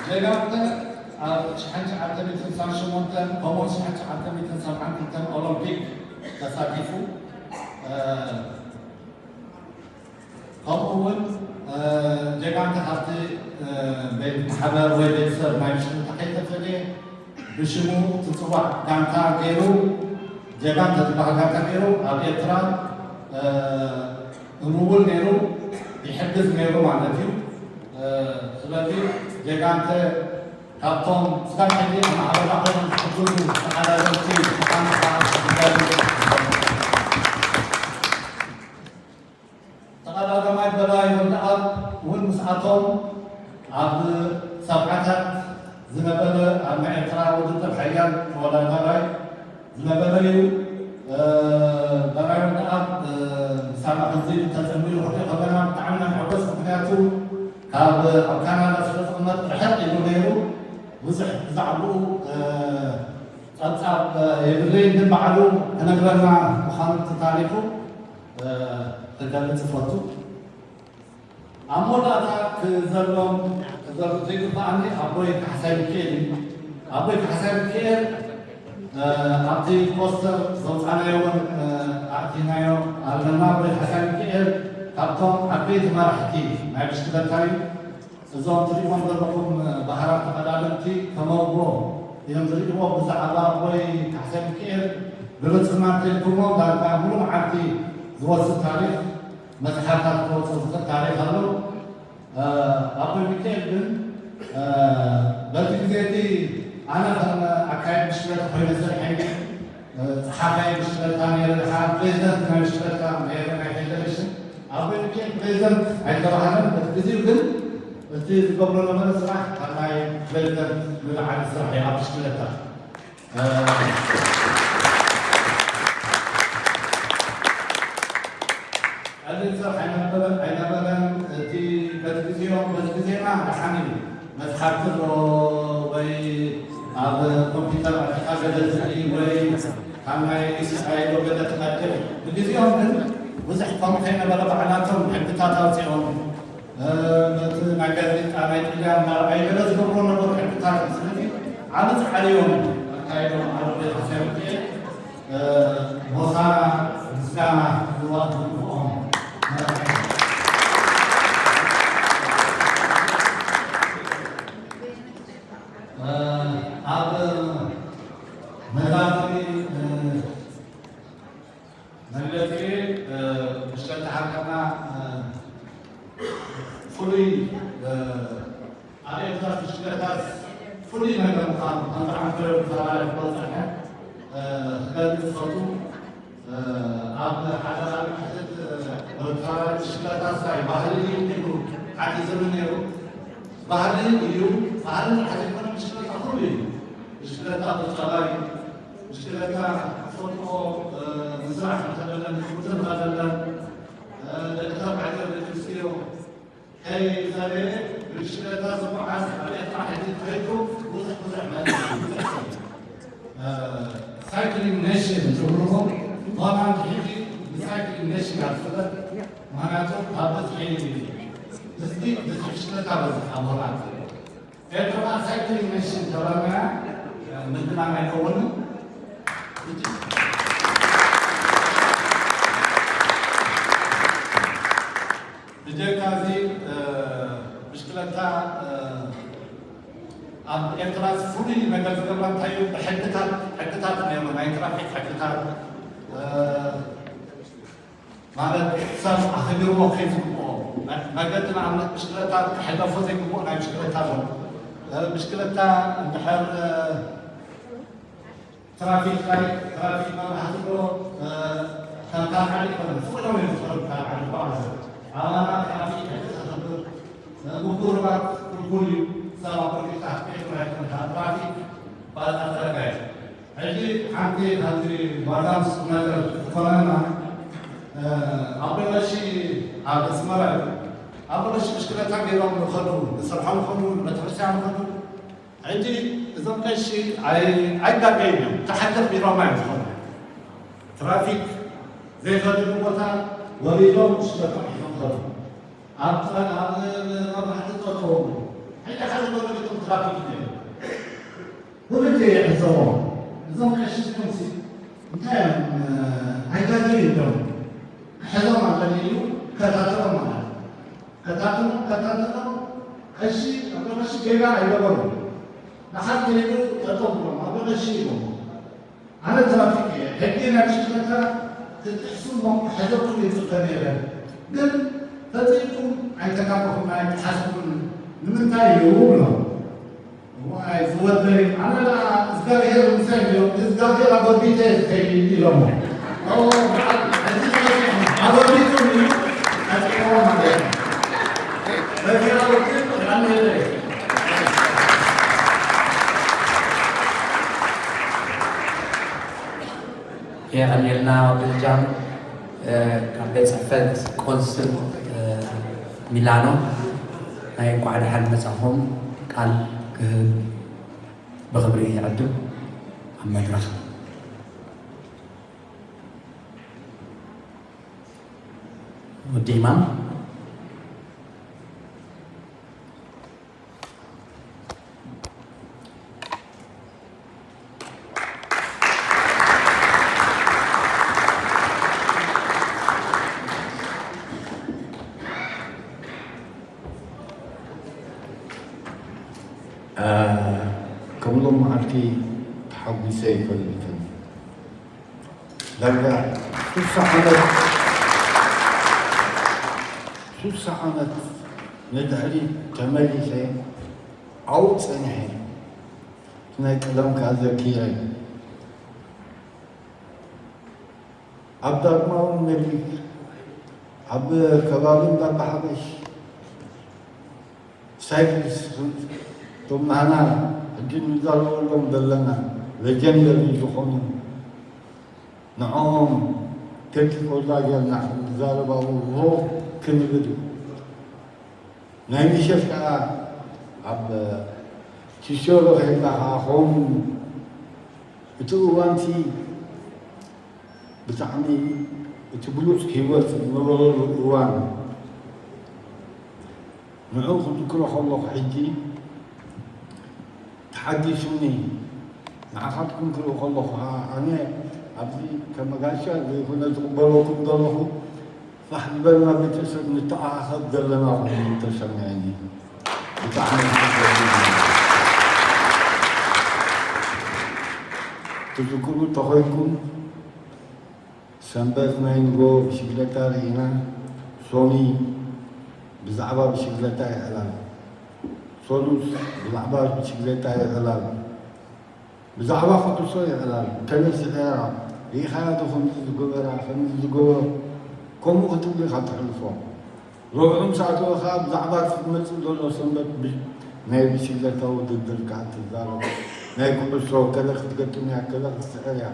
ጀጋንተ ኣብ ሽሕን ትሽዓተ ሚእትን ስሳን ሸሞንተን ከምኡውን ሽሕን ትሽዓተ ሚእትን ሰብዓን ክልተን ኦሎምፒክ ተሳቲፉ። ከምኡ እውን ጀጋንተ ካብቲ ቤት ማሕበር ወይ ቤተሰብ ናይ ብሽክለታ ከይተፈልየ ብሽሙ ትፅዋዕ ጋንታ ገይሩ ጀጋንተ ዝበሃል ጋንታ ገይሩ ኣብ ኤርትራ ምውል ነይሩ ይሕግዝ ነይሩ ማለት እዩ። ስለዚ ጀጋንተ ካብቶም ስጋብ ሕጂ ኣብ ማሕበርና ኮይኖም ዝሕግዙ ተቐዳደምቲ ምዃኑ ከዓ ዝገልጽ። ተቐዳዳማይ በላይ ወልደኣብ እውን ምስኣቶም ኣብ ሰብዓታት ዝነበረ ኣብ ናይ ኤርትራ ውድድር ሓያል ተወዳዳራይ ዝነበረ እዩ። በላይ ወልደኣብ ምሳና ከምዚ ተጸንቢሩ ክሪኦ ከለና ብጣዕሚ ኢና ንሕጎስ። ምክንያቱ ካብ ኣብ ካናዳ ስለ ዝቕመጥ ርሕቕ ኢሉ ነይሩ ብዙሕ ብዛዕባኡ ጸብጻብ የብለይን፣ ግን ባዕሉ ክነግረና ምዃኑ እቲ ታሪኹ ክገልጽ እፈቱ። ኣብ መወዳእታ ክዘሎም ክዘሉ ዘይግብኣኒ ኣቦይ ካሕሳይ ሚካኤል እዩ። ኣቦይ ካሕሳይ ሚካኤል ኣብቲ ፖስተር ዘውፃናዮ እውን ኣእቲናዮ ኣለና። ኣቦይ ካሕሳይ ሚካኤል ካብቶም ዓበይቲ መራሕቲ ናይ ብሽክለታ እዩ። እዞም ትሪእዎም ዘለኹም ባህራት ተቐዳደምቲ ከመውጎ እዮም ዝርእይዎ። ብዛዕባ ኣቦይ ካሕሳይ ሚካኤል ብርፅና እንተልኩሞ ዳርጋ ሙሉ መዓልቲ ዝወስድ ታሪኽ መፅሓፍታት ክወፅእ ዝኽእል ታሪኽ ኣሎ። ኣቦይ ሚካኤል ግን በቲ ግዜ እቲ ኣነ ከም ኣካየዲ ብሽክለታ ኮይነ ሰሪሐ፣ ጸሓፋይ ብሽክለታ ነይረ፣ ድሓር ፕሬዚደንት ናይ ብሽክለታ ነይረ ናይ ፌደሬሽን። ኣቦይ ሚካኤል ፕሬዚደንት ኣይተባህለን በቲ ግዜኡ፣ ግን እቲ ዝገብሮ ነበረ ስራሕ ካብ ናይ ፕሬዚደንት ንላዕሊ ስራሕ እዩ ኣብ ብሽክለታ። ቀሊል ስራሕ ኣይነበረን። እቲ በቲ ግዜኦም በቲ ግዜና ደሓን እዩ። መጽሓፍቲ ዶ ወይ ኣብ ኮምፒተር ኣቲኻ ገለ ትርኢ ወይ ካብ ናይ ኢስራኤል ገለ ትቐድሕ። ብግዜኦም ግን ብዙሕ ከምኡ ከይነበረ ባዕላቶም ሕግታት ኣውጺኦም ነቲ ናይ ጋዜጣ ናይ ጥልያን እናረኣዩ ገለ ዝገብርዎ ነበሩ ሕግታት። ስለዚ ዓቢ ጻዕሪ እዮም ኣካይዶም ኣብ ቤት ሓሳብ ሞሳና ምስጋና ክህልዋ ዝግብኦም መራሒ። ኣብ መዛዘሚ መግለጺ ብሽክለታ ሃገርና ፍሉይ ኣብ ኤርትራ ብሽክለታ ፍሉይ ነገር ምዃኑ ከም ብዓንፈር ተራሪ ክበፅሐ ክገልፅ ዝፈቱ ኣብ ሓደ ካልእ ሕትት ተራሪ ብሽክለታ ስታይ ባህሊ እዩ ኢሉ ሓቲትሉ ነይሩ። ባህሊ እዩ። ባህሊ ጥራሕ ዘይኮነ ብሽክለታ ኩሉ እዩ። ብሽክለታ ቁጠባ እዩ። ብሽክለታ ትፈልጥኦ ምስራሕ እንተለና ንዝውድር ኣለና ደቂ ተባዕትዮ ደቂ ኣንስትዮ ከይፈለየ ብሽክለታ ዝጓዓዝ ኣብ ኤርትራ ሕጂ ተኸይዱ ብዙሕ ብዙሕ መልእኽቲ ብዙሕ ሰብ ሳይክሊንግ ኔሽን ዝብልዎ ሆላንድ ሕጂ ብሳይክሊንግ ኔሽን እያ ትፍለጥ። ምክንያቱ ካብ ብዝሒ ህዝቢ ብዝሒ ብሽክለታ በዝሕ ኣብ ሆላንድ። ኤርትራ ሳይክሊንግ ኔሽን ተባልና ምድና ኣይከውንን። ብጀካ እዚ ብሽክለታ ኣብ ኤርትራ ፍሉይ ነገር ዝገብራ እንታይ እዩ? ብሕግታት ሕግታት ነይሩ ናይ ትራፊክ ሕግታት ማለት ሰብ ኣኽብርዎ ከይዝግብኦ መገዲ ንኣብነት ብሽክለታ ክሕለፎ ዘይግብኦ ናይ ብሽክለታ ኣሎ። ብሽክለታ እንድሕር ትራፊክ ላይ ትራፊክ መብራህቲ ኣሎ። ካብ ካልዓዲ ይኮነ ፍቅዶም እዮም ዝኸዱ። ካልዓዲ ጓዓዘ ኣባና ትራፊክ ሕዚ ተኸብር ምቁርባት ክልኩል እዩ። ሰባ ኮርዲታ ቁራይት ትራፊክ ባዛ ተረጋይ። ሕጂ ሓንቲ ካብዚ ባዛ ምስ ነገር ዝኾነና ኣቦ ቀሺ ኣብ ኣስመራ እዩ። ኣቦ ቀሺ ብሽክለታ ገይሮም ይኸዱ፣ ንስርሖም ይኸዱ፣ ንቤተክርስትያን ይኸዱ። ሕጂ እዞም ቀሺ ኣይ- ኣይጋገዩን እዮም። ተሓተት ቢሮማ እዮም ዝኾኑ። ትራፊክ ዘይኸድሉ ቦታ ወሪዶም ብሽክለታ ሒዞም ይኸዱ። ኣብ ትራ- ኣብ መብራህቲ ጠጠው። ሕጂ ሓደ ጎረቤቶም ትራፊክ ነይሩ። ብግዲ ይዕዘቦም። እዞም ቀሺ እዚኦም ሲ እንታይ እዮም? ኣይጋገዩን እዮም። ክሕዞም ኣለኒ ኢሉ ከታተሎም ማለት እዩ። ከታተሎም፣ ከታተሎም፣ ቀሺ፣ ኣቦ ቀሺ ጌጋ ኣይገበሩን። ደሓር ከይዱ ጠጠው ብሎም፣ ኣቦ ቀሺ ኢሎም። ኣነ ትራፊክ እየ፣ ሕጊ ናይ ብሽክለታ ክትጥሕሱ እሞ ክሕዘኩም እየ ዝጽበ ነይረ። ግን ፈጺምኩም ኣይተጋገኹምን ኣይጠሓስኩምን። ንምንታይ እዩ? ብሎም። ዋይ ዝወደይ፣ ኣነ ደኣ እግዚኣብሔር ምሳይ ኢሎም፣ እግዚኣብሔር ኣጎልቢተ እየ ዝኸይድ ኢሎሞ። ኦ፣ በዓል ሕጂ ተመጺኦም ኣጎልቢቶም እዩ ቀጺዕዎ ማለት እዩ። በዚኣ ወቅት ራሜለ የቐንየልና ወዲ ልጃም፣ እ፣ ካብ ቤት ጽሕፈት ቆንስል፣ እ፣ ሚላኖ ናይ እንኳዕ ደሓን መጻኹም ቃል ክህብ ብኽብሪ ይዕድም። ኣብ መድረኽ ወዲ ኢማም። ከም ሎም መዓልቲ ተሓጒሰ ይፈልጥን። ዳርጋ ሱሳ ዓመት፣ ሱሳ ዓመት ንድሕሪት ተመሊሰ ኣብኡ ጸኒሐ። ናይ ቀደም ከኣ ዘኪረ። ኣብ ዳግማዊ ምኒልክ፣ ኣብ ከባቢ እንዳባሓበሽ፣ ሳይክልስ፣ እቶም ናህና ሕጂ ንዛረበሎም ዘለና ሌጀንደሪ ዝኾኑ ንዕኦም ከኪ ቆላ ጌርና ክንዛረብ ኣብኡ ሆ ክንብል ናይ ምሸት ከኣ ኣብ ቲሸሮ ከይድና ከኣ ከምኡ እቲ እዋንቲ ብጣዕሚ እቲ ብሉጽ ህይወት ዝነበረሉ እዋን ንዕኡ ክዝክሮ ከለኹ ሕጂ ተሓጊሱኒ። ንዓኻትኩም ክርኢ ከለኹ ኸዓ ኣነ ኣብዚ ከም ጋሻ ዘይኮነ ዝቕበለኩም ዘለኹ ፋሕ ዝበልና ቤተሰብ ንተኣኻኸብ ዘለና ኮይኑ ተሰሚዐኒ። ብጣዕሚ እዩ ዘገርም። ትዝክሩ እንተኾይንኩም ሰንበት ናይ ንጎ ብሽግለታ ርኢና፣ ሶኒ ብዛዕባ ብሽግለታ ይዕላል፣ ሰሉስ ብዛዕባ ብሽግለታ ይዕላል፣ ብዛዕባ ኩዕሶ ይዕላል፣ ከመይ ስዒራ፣ ርኢኻያ ዶ ከምዚ ዝገበራ፣ ከምዚ ዝገበሩ፣ ከምኡ ክትብል ኢኻ ተሕልፎ። ረብዑ ምስ ኣተወ ኸዓ ብዛዕባ እቲ ዝመጽእ ዘሎ ሰንበት ብ-፣ ናይ ብሽግለታ ውድድር ከኣ ትዛረብ፣ ናይ ኩዕሶ ከለ ክትገጥም እያ፣ ከለ ክትስዕር እያ።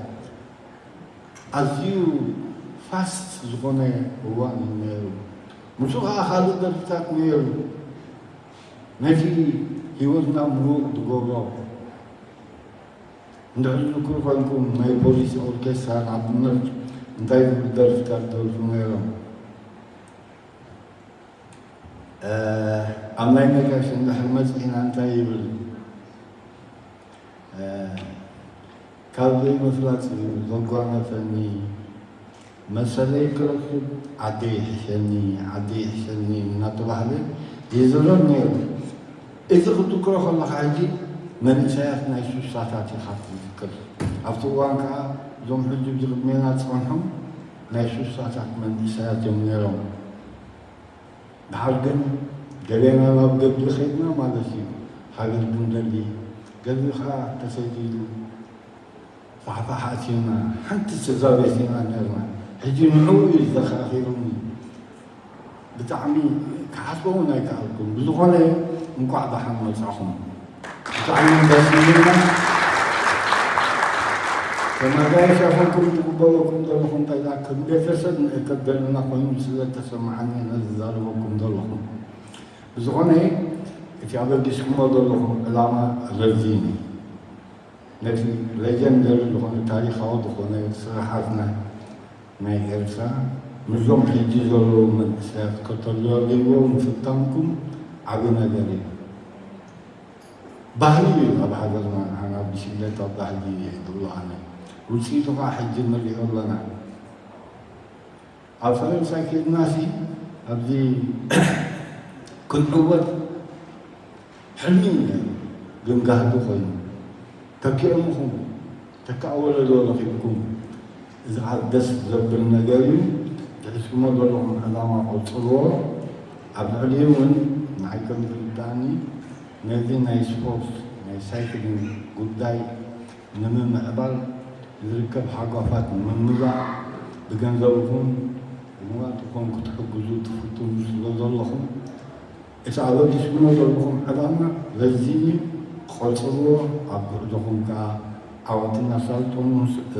ኣዝዩ ፋስት ዝኾነ እዋን እዩ ነይሩ። ምስኡ ኸዓ ካልእ ደርፍታት ነይሩ። ነቲ ህይወትና ምዉቕ ዝገብሮ። እንድሕር ትዝክሩ ኮይንኩም ናይ ፖሊስ ኦርኬስትራ ንኣብነት እንታይ ዝብል ደርፍታት ደርፉ ነይሮም? እ፣ ኣብ ናይ ነጋሽ እንድሕር መጺእና እንታይ ይብል? እ፣ ካብ ዘይምፍላጥ እዩ ዘጓነፈኒ፣ መሰለይ ክረክብ ዓደይ ይሕሸኒ፣ ዓደይ ይሕሸኒ እናተባህለ ይዝረብ ነይሩ። እዚ ክትዝክሮ ከለኻ ሕጂ መንእሰያት ናይ ሱሳታት ኢኻ ትዝክር። ኣብቲ እዋን ከኣ እዞም ሕጂ ኣብዚ ቅድሜና ዝጸንሑ ናይ ሱሳታት መንእሰያት እዮም ነይሮም። ድሓር ግን ገሌና ናብ ገድሊ ኸይድና ማለት እዩ። ሃገር ክንደሊ ገድሊ ኸዓ ተሰዲዱ ፋሕፋሕ ኣትዩና፣ ሓንቲ ስድራ ቤት ኢና ነርና። ሕጂ ንዕኡ እዩ ዘኸራኺሩኒ። ብጣዕሚ ክሓስቦ እውን ኣይከኣልኩን። ብዝኾነ እንቋዕ ደሓን መጻኹም። ብጣዕሚ ደስ ይብልና። ከም ኣጋይሽ ኣኾንኩም ዝቕበለኩም ዘለኹ እንታይ ደኣ ከም ቤተሰብ ንእከብ ዘለና ኮይኑ ስለ ተሰማዓኒ ነዚ ዝዛረበኩም ዘለኹ። ብዝኾነ እቲ ኣበጊስኩሞ ዘለኹም ዕላማ ረዚን እዩ። ነቲ ሌጀንደሪ ዝኾነ ታሪኻዊ ዝኾነ ስራሓትና ናይ ኤርትራ ምስዞም ሕጂ ዘለዉ መንእሰያት ከተላልይዎ ምፍታንኩም ዓቢ ነገር እዩ። ባህሊ እዩ ኣብ ሃገርና፣ ንዓና ብሽግለታ ባህሊ እየ ዝብሎ ኣነ። ውጽኢቱ ኸዓ ሕጂ ንሪኦ ኣለና። ኣብ ፈረንሳ ኬድናሲ ኣብዚ ክንዕወት ሕልሚ እዩ ነይሩ፣ ግን ጋህዲ ኮይኑ። ተኪኦምኹም፣ ተካእ ወለዶ ረኺብኩም። እዚ ኸዓ ደስ ዘብል ነገር እዩ። ትሕዝኩሞ ዘለኹም ዕላማ ቀጽልዎ። ኣብ ልዕሊኡ እውን ንዓይ ከም ዝርድኣኒ ነዚ ናይ ስፖርት፣ ናይ ሳይክሊንግ ጉዳይ ንምምዕባል ዝርከብ ሃጓፋት ንምምላእ ብገንዘብኹም ብንዋትኩም ክትሕግዙ ትፍትኑ ስለ ዘለኹም፣ እቲ ኣበጊስኩሞ ዘለኹም ዕላማ ረዚን እዩ። ቀጽልዎ፣ ኣብ ጉዕዞኹም ከኣ ዓወትን ኣሳልጦን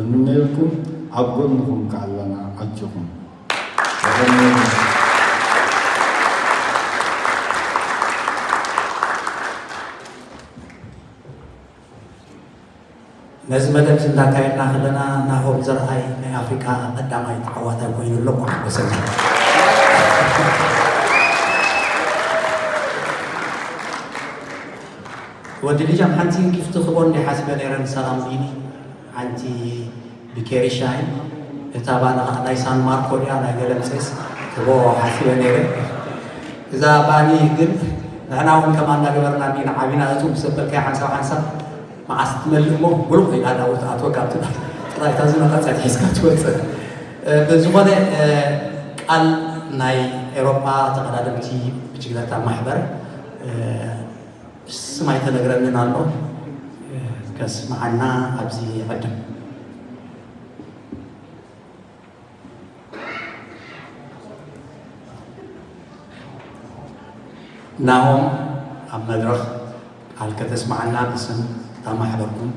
እምነየልኩም፣ ኣብ ጎንኹም ከኣ ኣለና። ኣጆኹም። ነዚ መደብ እዚ እንዳካየድና ከለና ናሆም ዘርኣይ ናይ ኣፍሪቃ ቀዳማይ ተዓዋታይ ኮይኑ ኣሎ። እኳ ሓጎሰና። ወዲ ልጃም ሓንቲ ጊፍቲ ክቦ እንዲ ሓሲበ ነይረ ንሰላም ቢኒ። ሓንቲ ብኬሪ ሻይ፣ እታ ባኒ ኸዓ ናይ ሳን ማርኮ ድያ ናይ ገለ ምጽስ ክቦ ሓሲበ ነይረ። እዛ ባኒ ግን ንሕና እውን ከምኣ እናገበርና እንዲና ዓቢና፣ እቱ ምስ ዘበልካዮ ሓንሳብ ሓንሳብ መዓስ ትመልእ እሞ፣ ሙሉእ ኢላ ናብኡ ትኣትወካ፣ ኣብቲ ጥራይ እታ ዝነቐጸት ሒዝካ ትወጽእ። እ፣ ብዝኾነ፣ እ፣ ቃል ናይ ኤውሮጳ ተቐዳደምቲ ብጅግለታ ማሕበር፣ እ፣ ስም ኣይተነግረንን ኣሎ፣ እ፣ ከስምዓና ኣብዚ ይዕድም። ናሆም፣ ኣብ መድረኽ ቃል ከተስምዓና ብስም እታ ማሕበርኩም።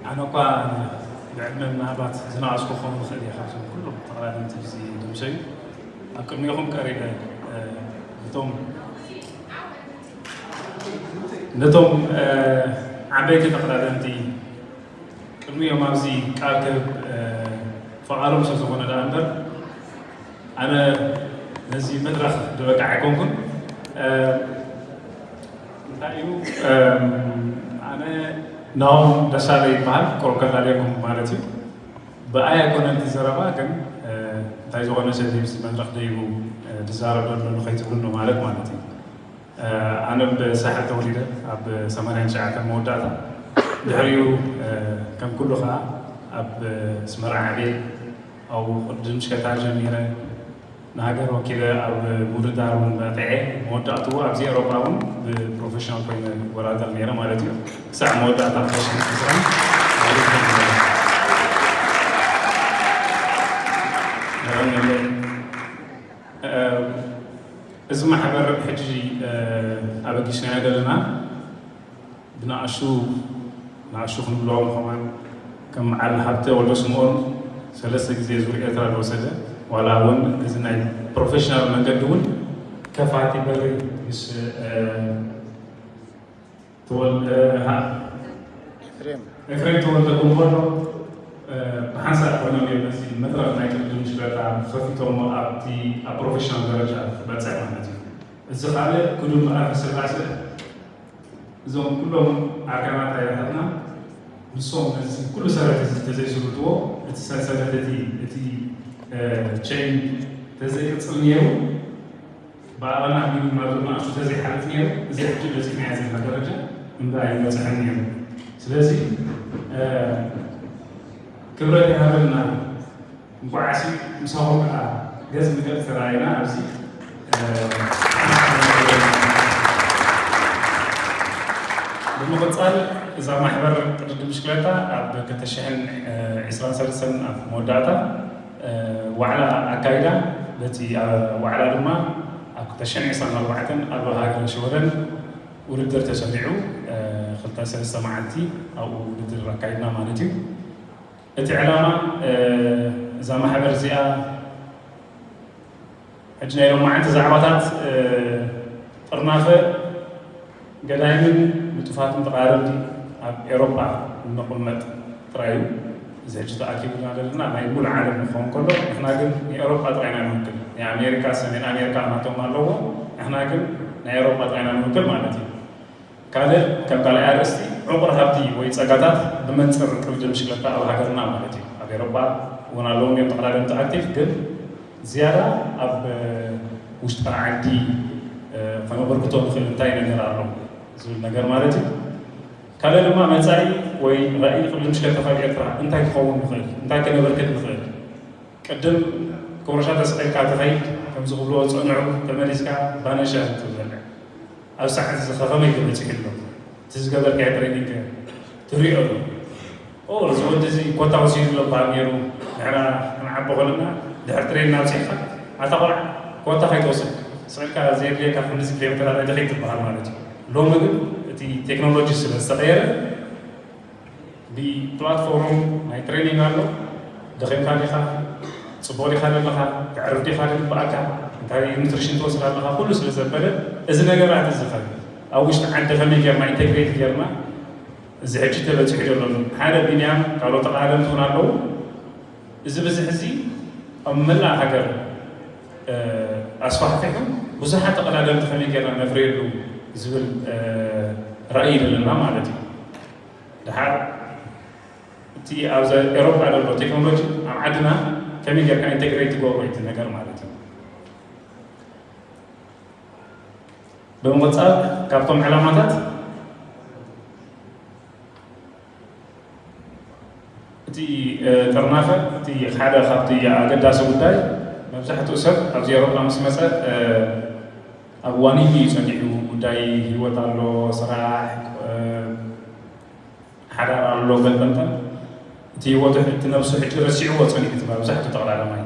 ኣነ እኳ ብዕድመ ምናልባት ዝነኣስኩ ክኸውን ይኽእል እየ ካብዞም ኩሎም ተቐዳደምቲ እዚ ድምሰዩ። ኣብ ቅድሚኹም ቀሪበ፣ እ፣ ነቶም፣ ነቶም፣ እ፣ ዓበይቲ ተቐዳደምቲ ቅድሚኦም ኣብዚ ቃል ክህብ፣ እ፣ ፈቓዶም ስለ ዝኾነ ደኣ እምበር፣ ኣነ ነዚ መድረኽ ዝበቅዕ ኣይኮንኩን። እ፣ እንታይ እዩ፣ እ፣ ኣነ ናሆም ደሳለ ይበሃል፣ ቁሩብ ከላልየኩም ማለት እዩ። ብኣይ ኣይኮነን እቲ ዘረባ፣ ግን፣ እ፣ እንታይ ዝኾነ ሰብ ኣብዚ መድረኽ ደይቡ፣ እ፣ ዝዛረብ ዘሎ ንኸይትብሉ ማለት፣ ማለት እዩ። እ፣ ኣነ ኣብ ሳሕል ተወሊደ፣ ኣብ ሰማንያን ትሽዓተን መወዳእታ። ድሕሪኡ፣ እ፣ ከም ኩሉ ኸኣ ኣብ ኣስመራ ዓብየ፣ ኣብኡ ቅድም ሽከታ ጀሚረ፣ ንሃገር ወኪለ ኣብ ምውድዳር እውን በቒዐ። መወዳእትኡ ኣብዚ ኤውሮጳ እውን ብፕሮፌሽናል ኮይነ እወዳደር ነይረ ማለት እዩ። ክሳዕ መወዳእታ ክልተ ሽሕን ዕስራን ማለት እዩ። የቐንየለይ። ማሕበር ሕጂ ኣበጊስናዮ ዘለና ብንኣሹ ንኣሹ ክንብሎም ከማን ከም በዓል ሃብተ ወልደ ስምኦን ሰለስተ ግዜ ዙር ኤርትራ ዝወሰደ ዋላ እውን እዚ ናይ ፕሮፌሽናል መንገዲ እውን ከፋቲ በሪ ምስ ተወልደ ኤፍሬም ተወልደ ጎንቦሎ ብሓንሳእ ኮይኖም እዮም ነዚ መድረኽ ናይ ቅድድም ሽበጣ ከፊቶሞ ኣብቲ ኣብ ፕሮፌሽናል ደረጃ ክበፅሕ ማለት እዩ። እዚ ካልእ ክዱን ብኣፈ ስላሴ እዞም ኩሎም ኣርካናት ኣያታትና ንሶም ነዚ ኩሉ ሰረት እዚ ተዘይስርትዎ እቲ ሰንሰለት እቲ እቲ ቸይን ተዘይቅፅል ነይሩ ብኣቐና ቢሉ ናብዞም ንኣሽቱ ተዘይሓልፍ ነይሩ እዚ ሕጂ በፂሕናዮ ዘለና ደረጃ እምበር ኣይንበፅሐን ነይሩ። ስለዚ ክብረት ይሃበልና። እንኳዕ ዓስቢ ምሳኹም ከዓ ገፅ ንገፅ ተራእየና ኣብዚ ብምቕፃል እዛ ማሕበር ቅድድም ብሽክለታ ኣብ ክልተ ሽሕን ዕስራን ሰለስተን ኣብ መወዳእታ ዋዕላ ኣካይዳ በቲ ዋዕላ ድማ ኣብ ክልተ ሽሕን ዕስራን ኣርባዕተን ኣብ ሃገረ ሽወደን ውድድር ተሰሪዑ ክልተ ሰለስተ መዓልቲ ኣብኡ ውድድር ኣካይድና ማለት እዩ። እቲ ዕላማ እዛ ማሕበር እዚኣ ሕጂ ናይ ሎማዓንቲ ዛዕባታት ጥርናፈ ገዳይምን ንጡፋትን ተቓረብቲ ኣብ ኤውሮጳ እንቕመጥ ጥራይ እዩ። እዚ ሕጂ ተኣኪብና ዘለና ናይ ሙሉእ ዓለም ክኸውን ከሎ ንሕና ግን ንኤውሮጳ ጥራይና ንውክል። ናይ ኣሜሪካ፣ ሰሜን ኣሜሪካ ናቶም ኣለዎ፣ ንሕና ግን ናይ ኤውሮጳ ጥራይና ንውክል ማለት እዩ። ካልእ ከም ካልኣይ ኣርእስቲ ዕቑር ሃብቲ ወይ ጸጋታት ብመንጽር ቅድድም ብሽክለታ ኣብ ሃገርና ማለት እዩ። ኣብ ኤውሮጳ እውን ኣለዉ እዮም ተቐዳደምቲ ኣክቲቭ፣ ግን ዝያዳ ኣብ ውሽጢ ዓዲ ከነበርክቶ ንኽእል እንታይ ነገር ኣሎ ዝብል ነገር ማለት እዩ። ካልእ ድማ መጻኢ ወይ ራእይ ቅድድም ብሽክለታ ካብ ኤርትራ እንታይ ክኸውን ንኽእል፣ እንታይ ከነበርክት ንኽእል። ቅድም ክሮሻ ተሰቒልካ ትኸይድ ከምዚ ክብልዎ ዝጸንሑ ተመሊስካ ባነሻ ትበልዕ። ኣብ ሰዓት እዚ ከመይ ተበጺሑ ኣሎ? እቲ ዝገበርካዮ ትሬኒንግ ትሪኦ ዶ? ኦ እዚ ወዲ እዚ ኮታ ወሲዱ ኣሎ በሃል ነይሩ። ንሕና ክንዓቢ ከለና ድሕሪ ትሬኒንግ ኣብጺሕካ ኣታ ቆልዓ ኮታ ከይትወስድ ስቕ ኢልካ ዘየድልየካ ክንድዚ ኪሎ ሜተራት ኣይትኸይድ ትበሃል ማለት እዩ። ሎሚ ግን እቲ ቴክኖሎጂ ስለ ዝተቐየረ ብፕላትፎርም ናይ ትሬኒንግ ኣሎ። ደኺምካ ዲኻ? ጽቡቕ ዲኻ ዘለኻ? ተዕርፍ ዲኻ ዝግብኣካ? እንታይ ኑትሪሽን ትወስድ ኣለኻ? ኩሉ ስለ ዘበለ እዚ ነገራት እዚ ኸ ኣብ ውሽጢ ዓዲ ከመይ ጌርና ኢንተግሬት ጌርና እዚ ሕጂ ተበጺሑ ዘሎ ሓደ ቢንያም ካልኦት ተቐዳደምቲ እውን ኣለዉ። እዚ ብዝሒ እዚ ኣብ መላእ ሃገር ኣስፋሕፊሑ ብዙሓት ተቐዳደምቲ ከመይ ጌርና ነፍርየሉ ዝብል ራእይ ዘለና ማለት እዩ። ድሓር እቲ ኣብዚ ኤሮፓ ዘሎ ቴክኖሎጂ ኣብ ዓድና ከመይ ጌርካ ኢንተግሬት ትገብሮ እቲ ነገር ማለት እዩ። ብምቕጻል ካብቶም ዕላማታት እቲ ጥርናፈ እቲ ሓደ ካብቲ ኣገዳሲ ጉዳይ መብዛሕትኡ ሰብ ኣብዚ ኤሮፓ ምስ መጸ ኣብ ዋኒን እዩ ጸኒሑ። ጉዳይ ህይወት ኣሎ፣ ስራሕ፣ ሓዳር ኣሎ፣ ገንጠንጠን እቲ ህይወቱ እቲ ነብሱ ሕጂ ረሲዕዎ ጸኒሑ እቲ መብዛሕትኡ ተቐዳዳማይ።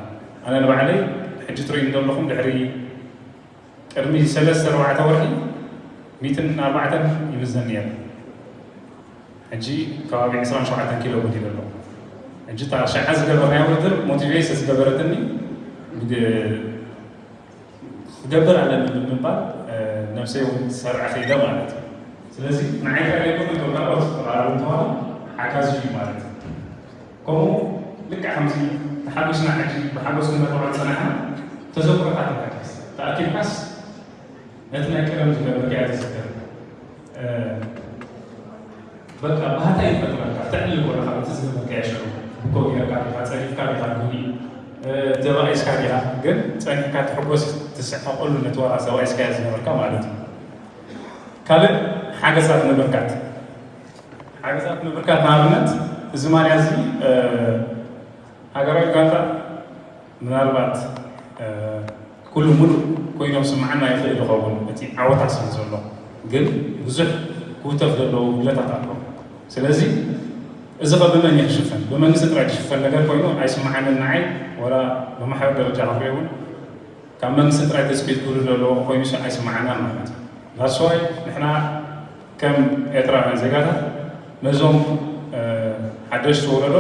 ኣነ ንባዕለይ ሕጂ ትርእዩ እንደለኹም ድሕሪ ቅድሚ ሰለስተ ኣርባዕተ ወርሒ ሚትን ኣርባዕተን ይምዘን ነይረ። ሕጂ ከባቢ ዕስራን ሸውዓተን ኪሎ ጎዲለ ኣለኹ። ሕጂ እታ ሸዓ ዝገበርናያ ውድድር ሞቲቬት ዝገበረትኒ ክገብር ኣለኒ ብምባል ነብሰይ እውን ዝሰርዐ ከይደ ማለት እዩ። ስለዚ ንዓይ ጥራይ ዘይኮነ እቶም ካልኦት ተቐራረቡ እንተኾነ ሓጋዚ እዩ ማለት እዩ። ከምኡ ልክዕ ከምዚ ተሓጒስና ሕጂ ብሓጎስ ክነብዖ ዝጸናሕና ተዘክሮታት ንሓድስ ተኣኪብካስ ነቲ ናይ ቀደም ዝገበርካዮ ትዝክር። በቃ ባህታ ይፈጥረልካ። ተዕልል ኮለኻ እቲ ዝገበርካዮ ሽዑ እኮ ጌርካ ዲኻ፣ ጸሪፍካ ዲኻ፣ ጉኒ ተባኢስካ ዲኻ፣ ግን ጸኒሕካ ትሕጎስ ትስሕቐሉ ነቲ ዋላ ተባኢስካዮ ዝነበርካ ማለት እዩ። ካልእ ሓገዛት ምብርካት። ሓገዛት ምብርካት ንኣብነት እዚ ማልያ እዚ ሃገራዊ ጋንታ ምናልባት ኩሉ ሙሉእ ኮይኑ ክስምዓና ይኽእል ይኸውን፣ እቲ ዓወታ ስለ ዘሎ፣ ግን ብዙሕ ክውተፍ ዘለዎ ጉድለታት ኣሎ። ስለዚ እዚ ኸ ብመን እዩ ክሽፈን? ብመንግስቲ ጥራይ ዝሽፈን ነገር ኮይኑ ኣይስምዓንን ንዓይ፣ ወላ ብማሕበር ደረጃ ክንሪኦ እውን ካብ መንግስቲ ጥራይ ተፅቢት ክብሉ ዘለዎ ኮይኑ ሲ ኣይስማዓናን ማለት እዩ። That's why ንሕና ከም ኤርትራውያን ዜጋታት ነዞም ሓደሽቲ ወለዶ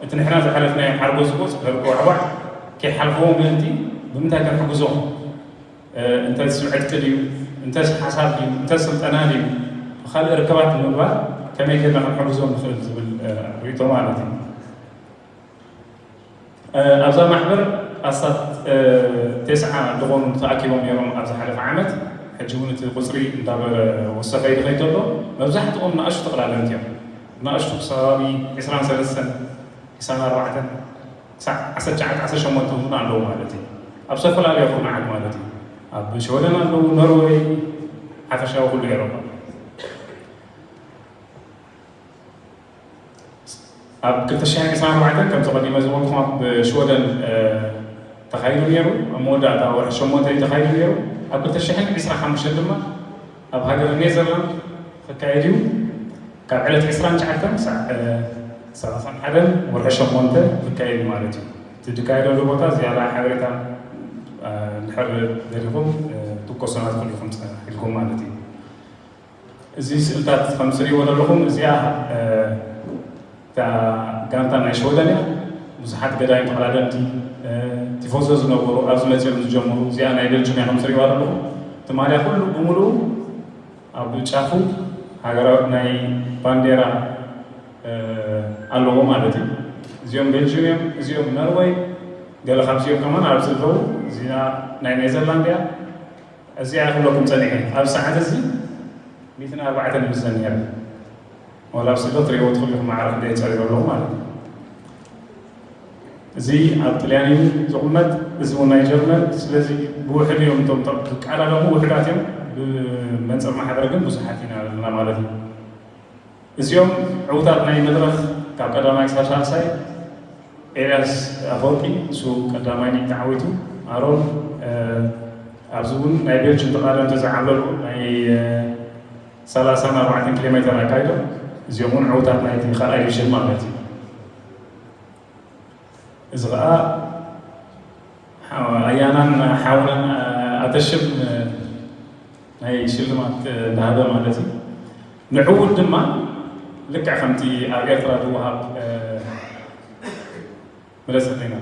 እቲ ንሕና ዝሓለፍናዮ ሓርጎ ዝጎፅ ዘርጎ ኣዕዋዕ ከይሓልፍዎ ምእንቲ ብምንታይ ክንሕግዞም? እንተስ ዕጥቂ ድዩ፣ እንተስ ሓሳብ ድዩ፣ እንተስ ስልጠና ድዩ፣ ብካልእ ርከባት ንምግባር ከመይ ጌርና ክንሕግዞም ንኽእል ዝብል ርእይቶ ማለት እዩ። ኣብዛ ማሕበር ኣስታት ተስዓ ዝኾኑ ተኣኪቦም ነይሮም ኣብ ዝሓለፈ ዓመት። ሕጂ እውን እቲ ቁፅሪ እንዳበረ ወሰኸ ይድኸይ ዘሎ። መብዛሕትኦም ንኣሽቱ ተቐዳደምቲ እዮም። ንኣሽቱ ክሳብ ዕስራን ሰለስተን፣ ዕስራን ኣርባዕተን ክሳብ ዓሰርተ ትሽዓተ ዓሰርተ ሸሞንተ እውን ኣለዉ ማለት እዩ። ኣብ ዝተፈላለዩ ኩርናዓት ማለት እዩ። ኣብ ሽወደን ኣለዉ፣ ኖርወይ፣ ሓፈሻዊ ኩሉ ኤሮፓ። ኣብ ክልተ ሽሕን ዕስራን ኣርባዕተን ከምቲ ቀዲመ ዝበልኩም ኣብ ሽወደን ተኻይዱ ነይሩ። ኣብ መወዳእታ ወርሒ ሸሞንተ እዩ ተኻይዱ ነይሩ። ኣብ ክልተ ሽሕን ዕስራን ሓሙሽተን ድማ ኣብ ሃገረ ኔዘርላንድ ክካየድ እዩ። ካብ ዕለት ዕስራን ትሽዓተን ክሳዕ ሰላሳን ሓደን ወርሒ ሸሞንተ ክካየድ እዩ ማለት እዩ። እቲ ዝካየደሉ ቦታ ዝያዳ ሓበሬታ እንድሕር ደሊኹም ትኮሶና ትኽእሉ ኢኹም ጸኒሕልኩም ማለት እዩ። እዚ ስእልታት ከም ትሪእዎ ዘለኹም እዚኣ እታ ጋንታ ናይ ሽወደን እያ። ብዙሓት ገዳይም ተቐዳደምቲ ቲፎዞ ዝነበሩ ኣብዚ መፅኦም ዝጀመሩ እዚኣ ናይ ቤልጅም እያ ከም ትሪእዋ ዘለኹም። እቲ ማልያ ኩሉ ብምሉኡ ኣብ ጫፉ ሃገራዊ ናይ ባንዴራ ኣለዎ ማለት እዩ። እዚኦም ቤልጅም እዮም፣ እዚኦም ኖርወይ፣ ገለ ካብዚኦም ከማን ኣብዚ ኣለዉ። እዚኣ ናይ ኔዘርላንድ እያ። እዚኣ ክብለኩም ጸኒሐ ኣብ ሰዓት እዚ ሚእትን ኣርባዕተን ይምዘን ነይረ። ዋላ ኣብ ስደት ትሪእዎ ትኽእሉ ኢኹም ማዕረ ክንደይ ጸሪሩ ኣለኹ ማለት እዩ። እዚ ኣብ ጥልያን እዩ ዝቕመጥ፣ እዚ እውን ናይ ጀርመን። ስለዚ ብውሕድ እዮም እቶም ዝቃዳደሙ ውሕዳት እዮም፣ ብመንጽር ማሕበር ግን ብዙሓት ኢና ዘለና ማለት እዩ። እዚኦም ዕዉታት ናይ መድረኽ ካብ ቀዳማይ ክሳብ ሳልሳይ ኤልያስ ኣፈወርቂ ንሱ ቀዳማይ ነኝ ተዓዊቱ። ኣሮን ኣብዚ እውን ናይ ቤልጅም ተቓደምቲ ዝዓብለሉ ናይ ሰላሳን ኣርባዕተን ኪሎ ሜተር ኣካይዶም እዚኦም እውን ዕዉታት ናይቲ ካልኣይ ዲቪዥን ማለት እዩ። እዚ ኸዓ ኣያናን ሓውናን ኣተሽም ናይ ሽልማት እንዳሃበ ማለት እዩ። ንዕዉት ድማ ልክዕ ከምቲ ኣብ ኤርትራ ዝወሃብ መለሰተይና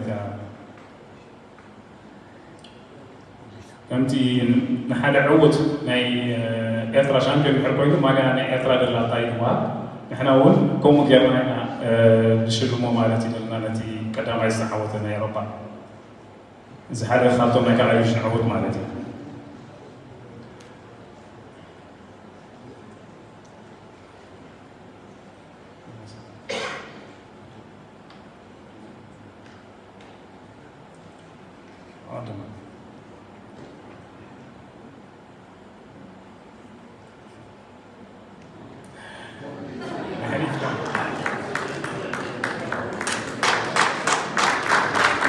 ከምቲ ንሓደ ዕዉት ናይ ኤርትራ ሻምፒዮን ድሕር ኮይኑ ማልያ ናይ ኤርትራ ደላታ ይወሃብ። ንሕና እውን ከምኡ ጌርና ኢና ንሽልሞ ማለት እዩ ዘለና ነቲ ቀዳማይ ዝተዓወተ ናይ ኤውሮፓ። እዚ ሓደ ካብቶም ናይ ካልኣይ ዲቪዥን ዕዉት ማለት እዩ።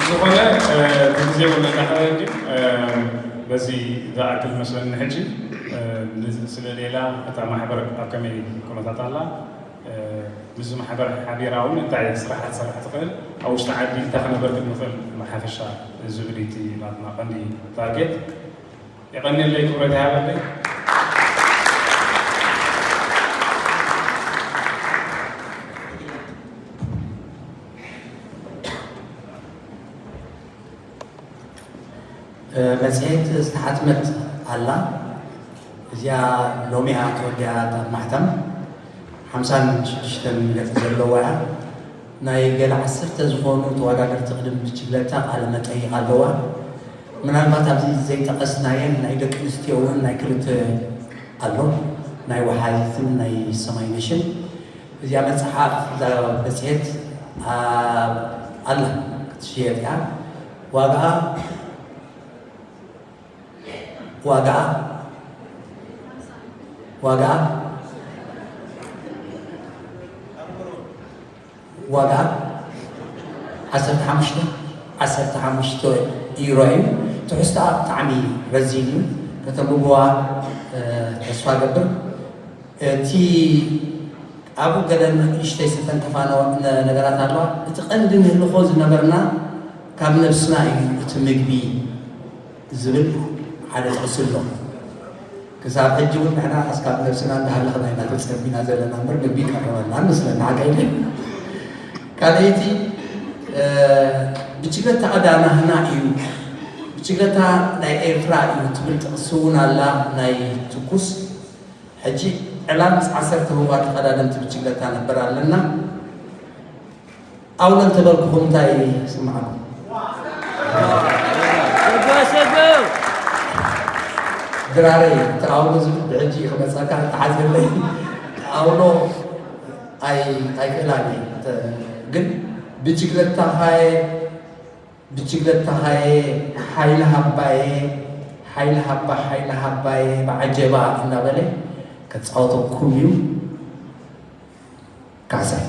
ዝኾነ እቲ ግዜ እውን እናኸደ እንድዩ። በዚ ዝኣክል መስለኒ ሕጂ ስለ ሌላ እታ ማሕበር ኣብ ከመይ ኩነታት ኣላ፣ ምስዚ ማሕበር ሓቢራ እውን እንታይ ስራሕ ክትሰርሕ ትኽእል፣ ኣብ ውሽጢ ዓዲ እንታይ ከነበርክት ንኽእል ብሓፈሻ ዝብል እዩ እቲ ናትና ቀንዲ ታርጌት። የቐንየለይ፣ ክብረት ይሃበለይ። መፅሄት ዝተሓትመት ኣላ። እዚኣ ሎሚ እያ ተወዲኣ። ኣብ ማሕተም ሓምሳን ሽዱሽተን ገፅ ዘለዋ እያ። ናይ ገለ ዓሰርተ ዝኾኑ ተወዳደርቲ ቅድም ብችግለታ ቃለ መጠይቕ ኣለዋ። ምናልባት ኣብዚ ዘይጠቐስናየን ናይ ደቂ ኣንስትዮ እውን ናይ ክልተ ኣሎ፣ ናይ ወሓዚትን ናይ ሰማይነሽን። እዚኣ መፅሓፍ እዛ መፅሄት ኣላ ክትሽየጥ እያ። ዋጋኣ ዋጋኣ ዋጋኣ ዋጋኣ ዓሰርተ ሓሙሽተ ዓሰርተ ሓሙሽተ ዩሮ እዩ። ትሕዝቶኣ ብጣዕሚ ረዚን እዩ። ከተንብብዋ ተስፋ እገብር። እቲ ኣብኡ ገለ ንእሽተይ ዝተንከፋ ነገራት ኣለዋ። እቲ ቀንዲ ንህልኾ ዝነበርና ካብ ነብስና እዩ። እቲ ምግቢ ዝብል ሓደ ጥቕሲ ኣሎ። ክሳብ ሕጂ እውን ንሕና ኣስካብ ነብስና እንዳሃለኽና ኢና ተጸቢና ዘለና እምበር ምግቢ ይቀርበልና ንመስለና ሓቀይ ድዩ? ካልኣይቲ ብችግለታ ቀዳማህና እዩ፣ ብችግለታ ናይ ኤርትራ እዩ ትብል ጥቕሲ እውን ኣላ። ናይ ትኩስ ሕጂ ዕላል ምስ ዓሰርተ ህዋ ተቐዳደምቲ ብችግለታ ነበር ኣለና። ኣውሎ እንተበልኩኹም እንታይ ይስምዓኩም? ድራረይ እቲ ኣውሎ ዝብል ብሕጂ ክመፀካ ተሓዝለይ። ኣውሎ ኣይክእላን እየ። ግን ብችግለታኻየ ብችግለታኻየ ሓይሊ ሃባየ ሓይሊ ሃባ ሓይሊ ሃባየ ብዓጀባ እናበለ ከፃወተኩም እዩ። ካሕሳይ